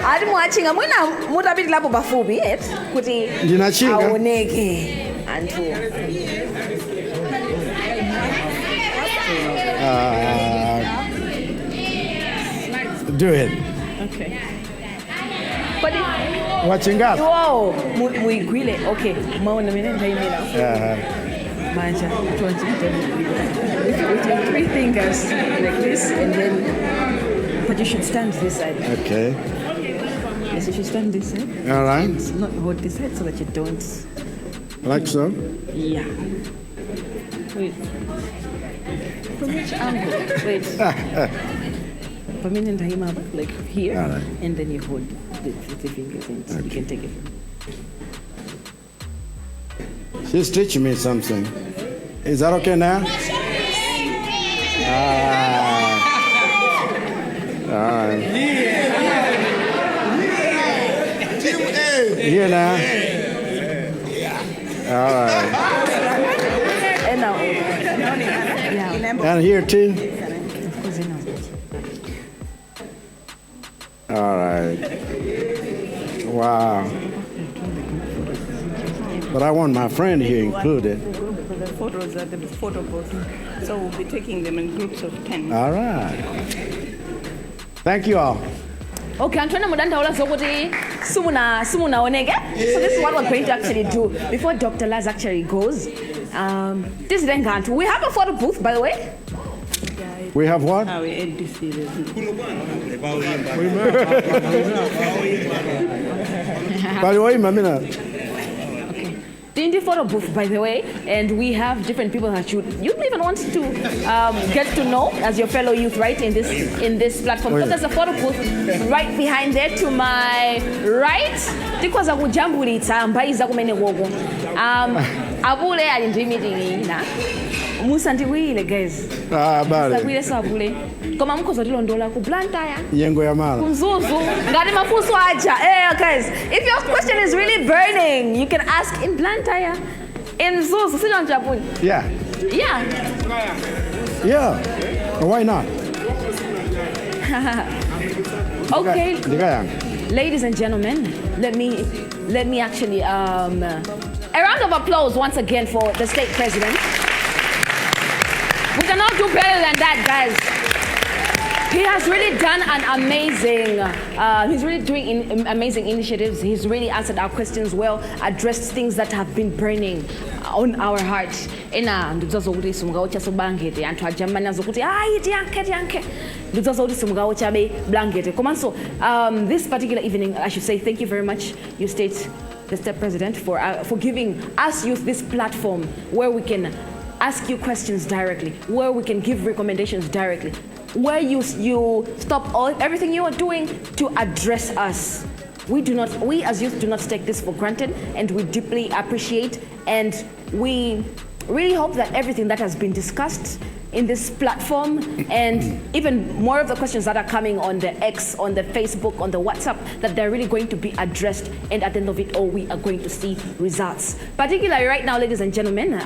ari muwachinga mwina mutapitirapo pafupi eti kuti Ndinachinga. Aoneke anthu. Do it. Okay. Kodi Wachinga. Iwowo muigwile, okay, maona mene ndayimira manja chonchi with your three fingers like this, and then, but you should stand this side. Okay. Yes, you should stand this side. All right. And not hold this side so that you don't. Like so. Yeah. Wait. From which angle? Wait. Pamene ndayima apa, like here, All right. and then you hold the fingers and you can take it from. She's teaching me something. Is that okay now? Ah. All right. Here now. All right. And now, yeah. And here too? Of course, you know. All right. Wow. But I want my friend here included. The photos at the photo booth. So we'll be taking them in groups of 10. All right. Thank you all. Okay, anthu ena mudandaula zokuti simuna simunaoneke, so this is what we're going to actually do before Dr. Laz actually goes. Tizitenga anthu. We have a photo booth, by the way. We have what? Our ADC, By the way, Mamina. Tindi photo booth, by the way, and we have different people that you even want to get to know as your fellow youth, right, in this platform. So there's a photo booth right behind there to my right. Tikhoza kujambulitsa mbaiza kumene koko. Abule ali ndi meeting ina. Musandikwiyire, guys. Ah, bale. Musakwiyire abule. Koma mukhoza tilondola ku Blantyre. Nyengo ya mala. Kumzuzu ngati mafunso aja. Guys, if your question is really burning, you can ask in Blantyre, in Mzuzu, sichoncho? Yeah. Yeah. Yeah. Why not? Okay. Ndikayankha. Ladies and gentlemen, let me actually a round of applause once again for the state president. We cannot do better than that, guys. He has really done an amazing, he's really doing amazing initiatives. He's really answered our questions well, addressed things that have been burning on our heart. Ena ndidzazo kuti simungaochaso blanket, anthu ajamani zokuti ayi tiyankhe tiyankhe, ndidzazo kuti simungaochabe blanket. Komanso this particular evening, I should say thank you very much, you state the state president, for giving us youth this platform where we can ask you questions directly, where we can give recommendations directly, where you stop everything you are doing to address us. We do not, we as youth do not take this for granted, and we deeply appreciate, and we really hope that everything that has been discussed in this platform and even more of the questions that are coming on the X, on the Facebook, on the WhatsApp, that they're really going to be addressed, and at the end of it all, we are going to see results. Particularly right now, ladies and gentlemen,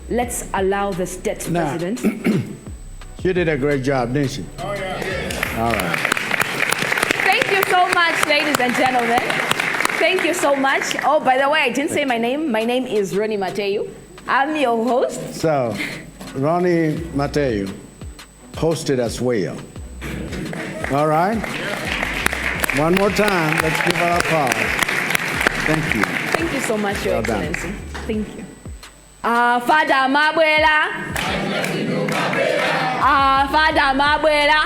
let's allow the state Now- president. She did a great job, didn't she? Oh, yeah. All right. Thank you so much, ladies and gentlemen. Thank you so much. Oh, by the way, I didn't say my name. My name is Ronnie Mateu. I'm your host. So, Ronnie Mateo hosted us well. All right? One more time, let's give her applause. Thank you. Thank you so much, Your Well done. Excellency. Thank you. Fada Mabwela. Fada Mabwela.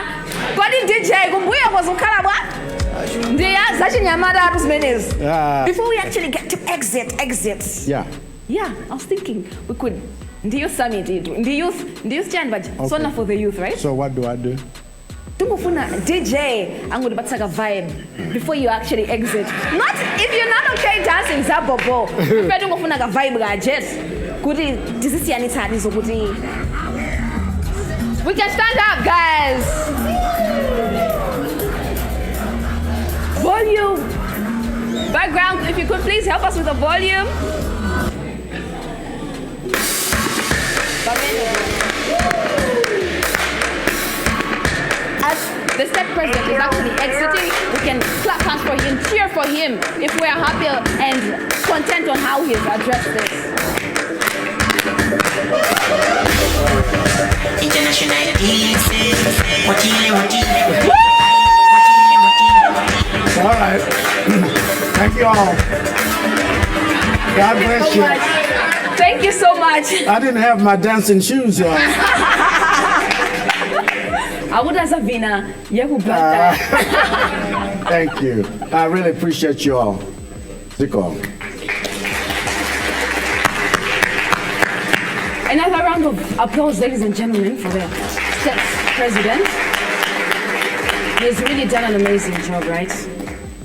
Kodi DJ kumbuyo kwazokhala bwa? Ndiya zachinyamata zimenezi. Ah. Before we actually get to exit. Yeah. Yeah, I was thinking we could ndi youth summit itu. Ndi youth chani baje? Okay. Sona for the youth, right? So what do I do? Tingofuna DJ angotipatsa ka vibe before you actually exit. Not if you're not okay dancing zabobo. Ife tingofuna ka vibe ka jet. Kuti tizisiyanitsani zokuti we can stand up, guys. Background, if you could please help us with the volume. As the state president is actually exiting, we can clap hands for him, cheer for him if we are happy and content on how he's addressed this. International Watile, watile. All right. Thank you all. God bless So you. much. Thank you so much. I didn't have my dancing shoes on. Akuti azavina yakubata. Thank you. I really appreciate you all. Zikomo. Another round of applause, ladies and gentlemen, for the state president. He's really done an amazing job, right?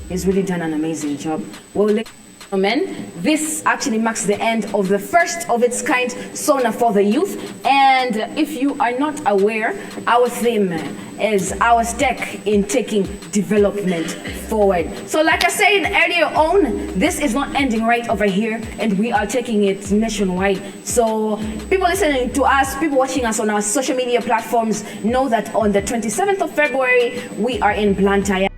He's really done an amazing job. Well, ladies and gentlemen, this actually marks the end of the first of its kind SONA for the youth. And if you are not aware, our theme is our stake in taking development forward. So, like I said earlier on, this is not ending right over here, and we are taking it nationwide. So, people listening to us, people watching us on our social media platforms, know that on the 27th of February, we are in Blantyre.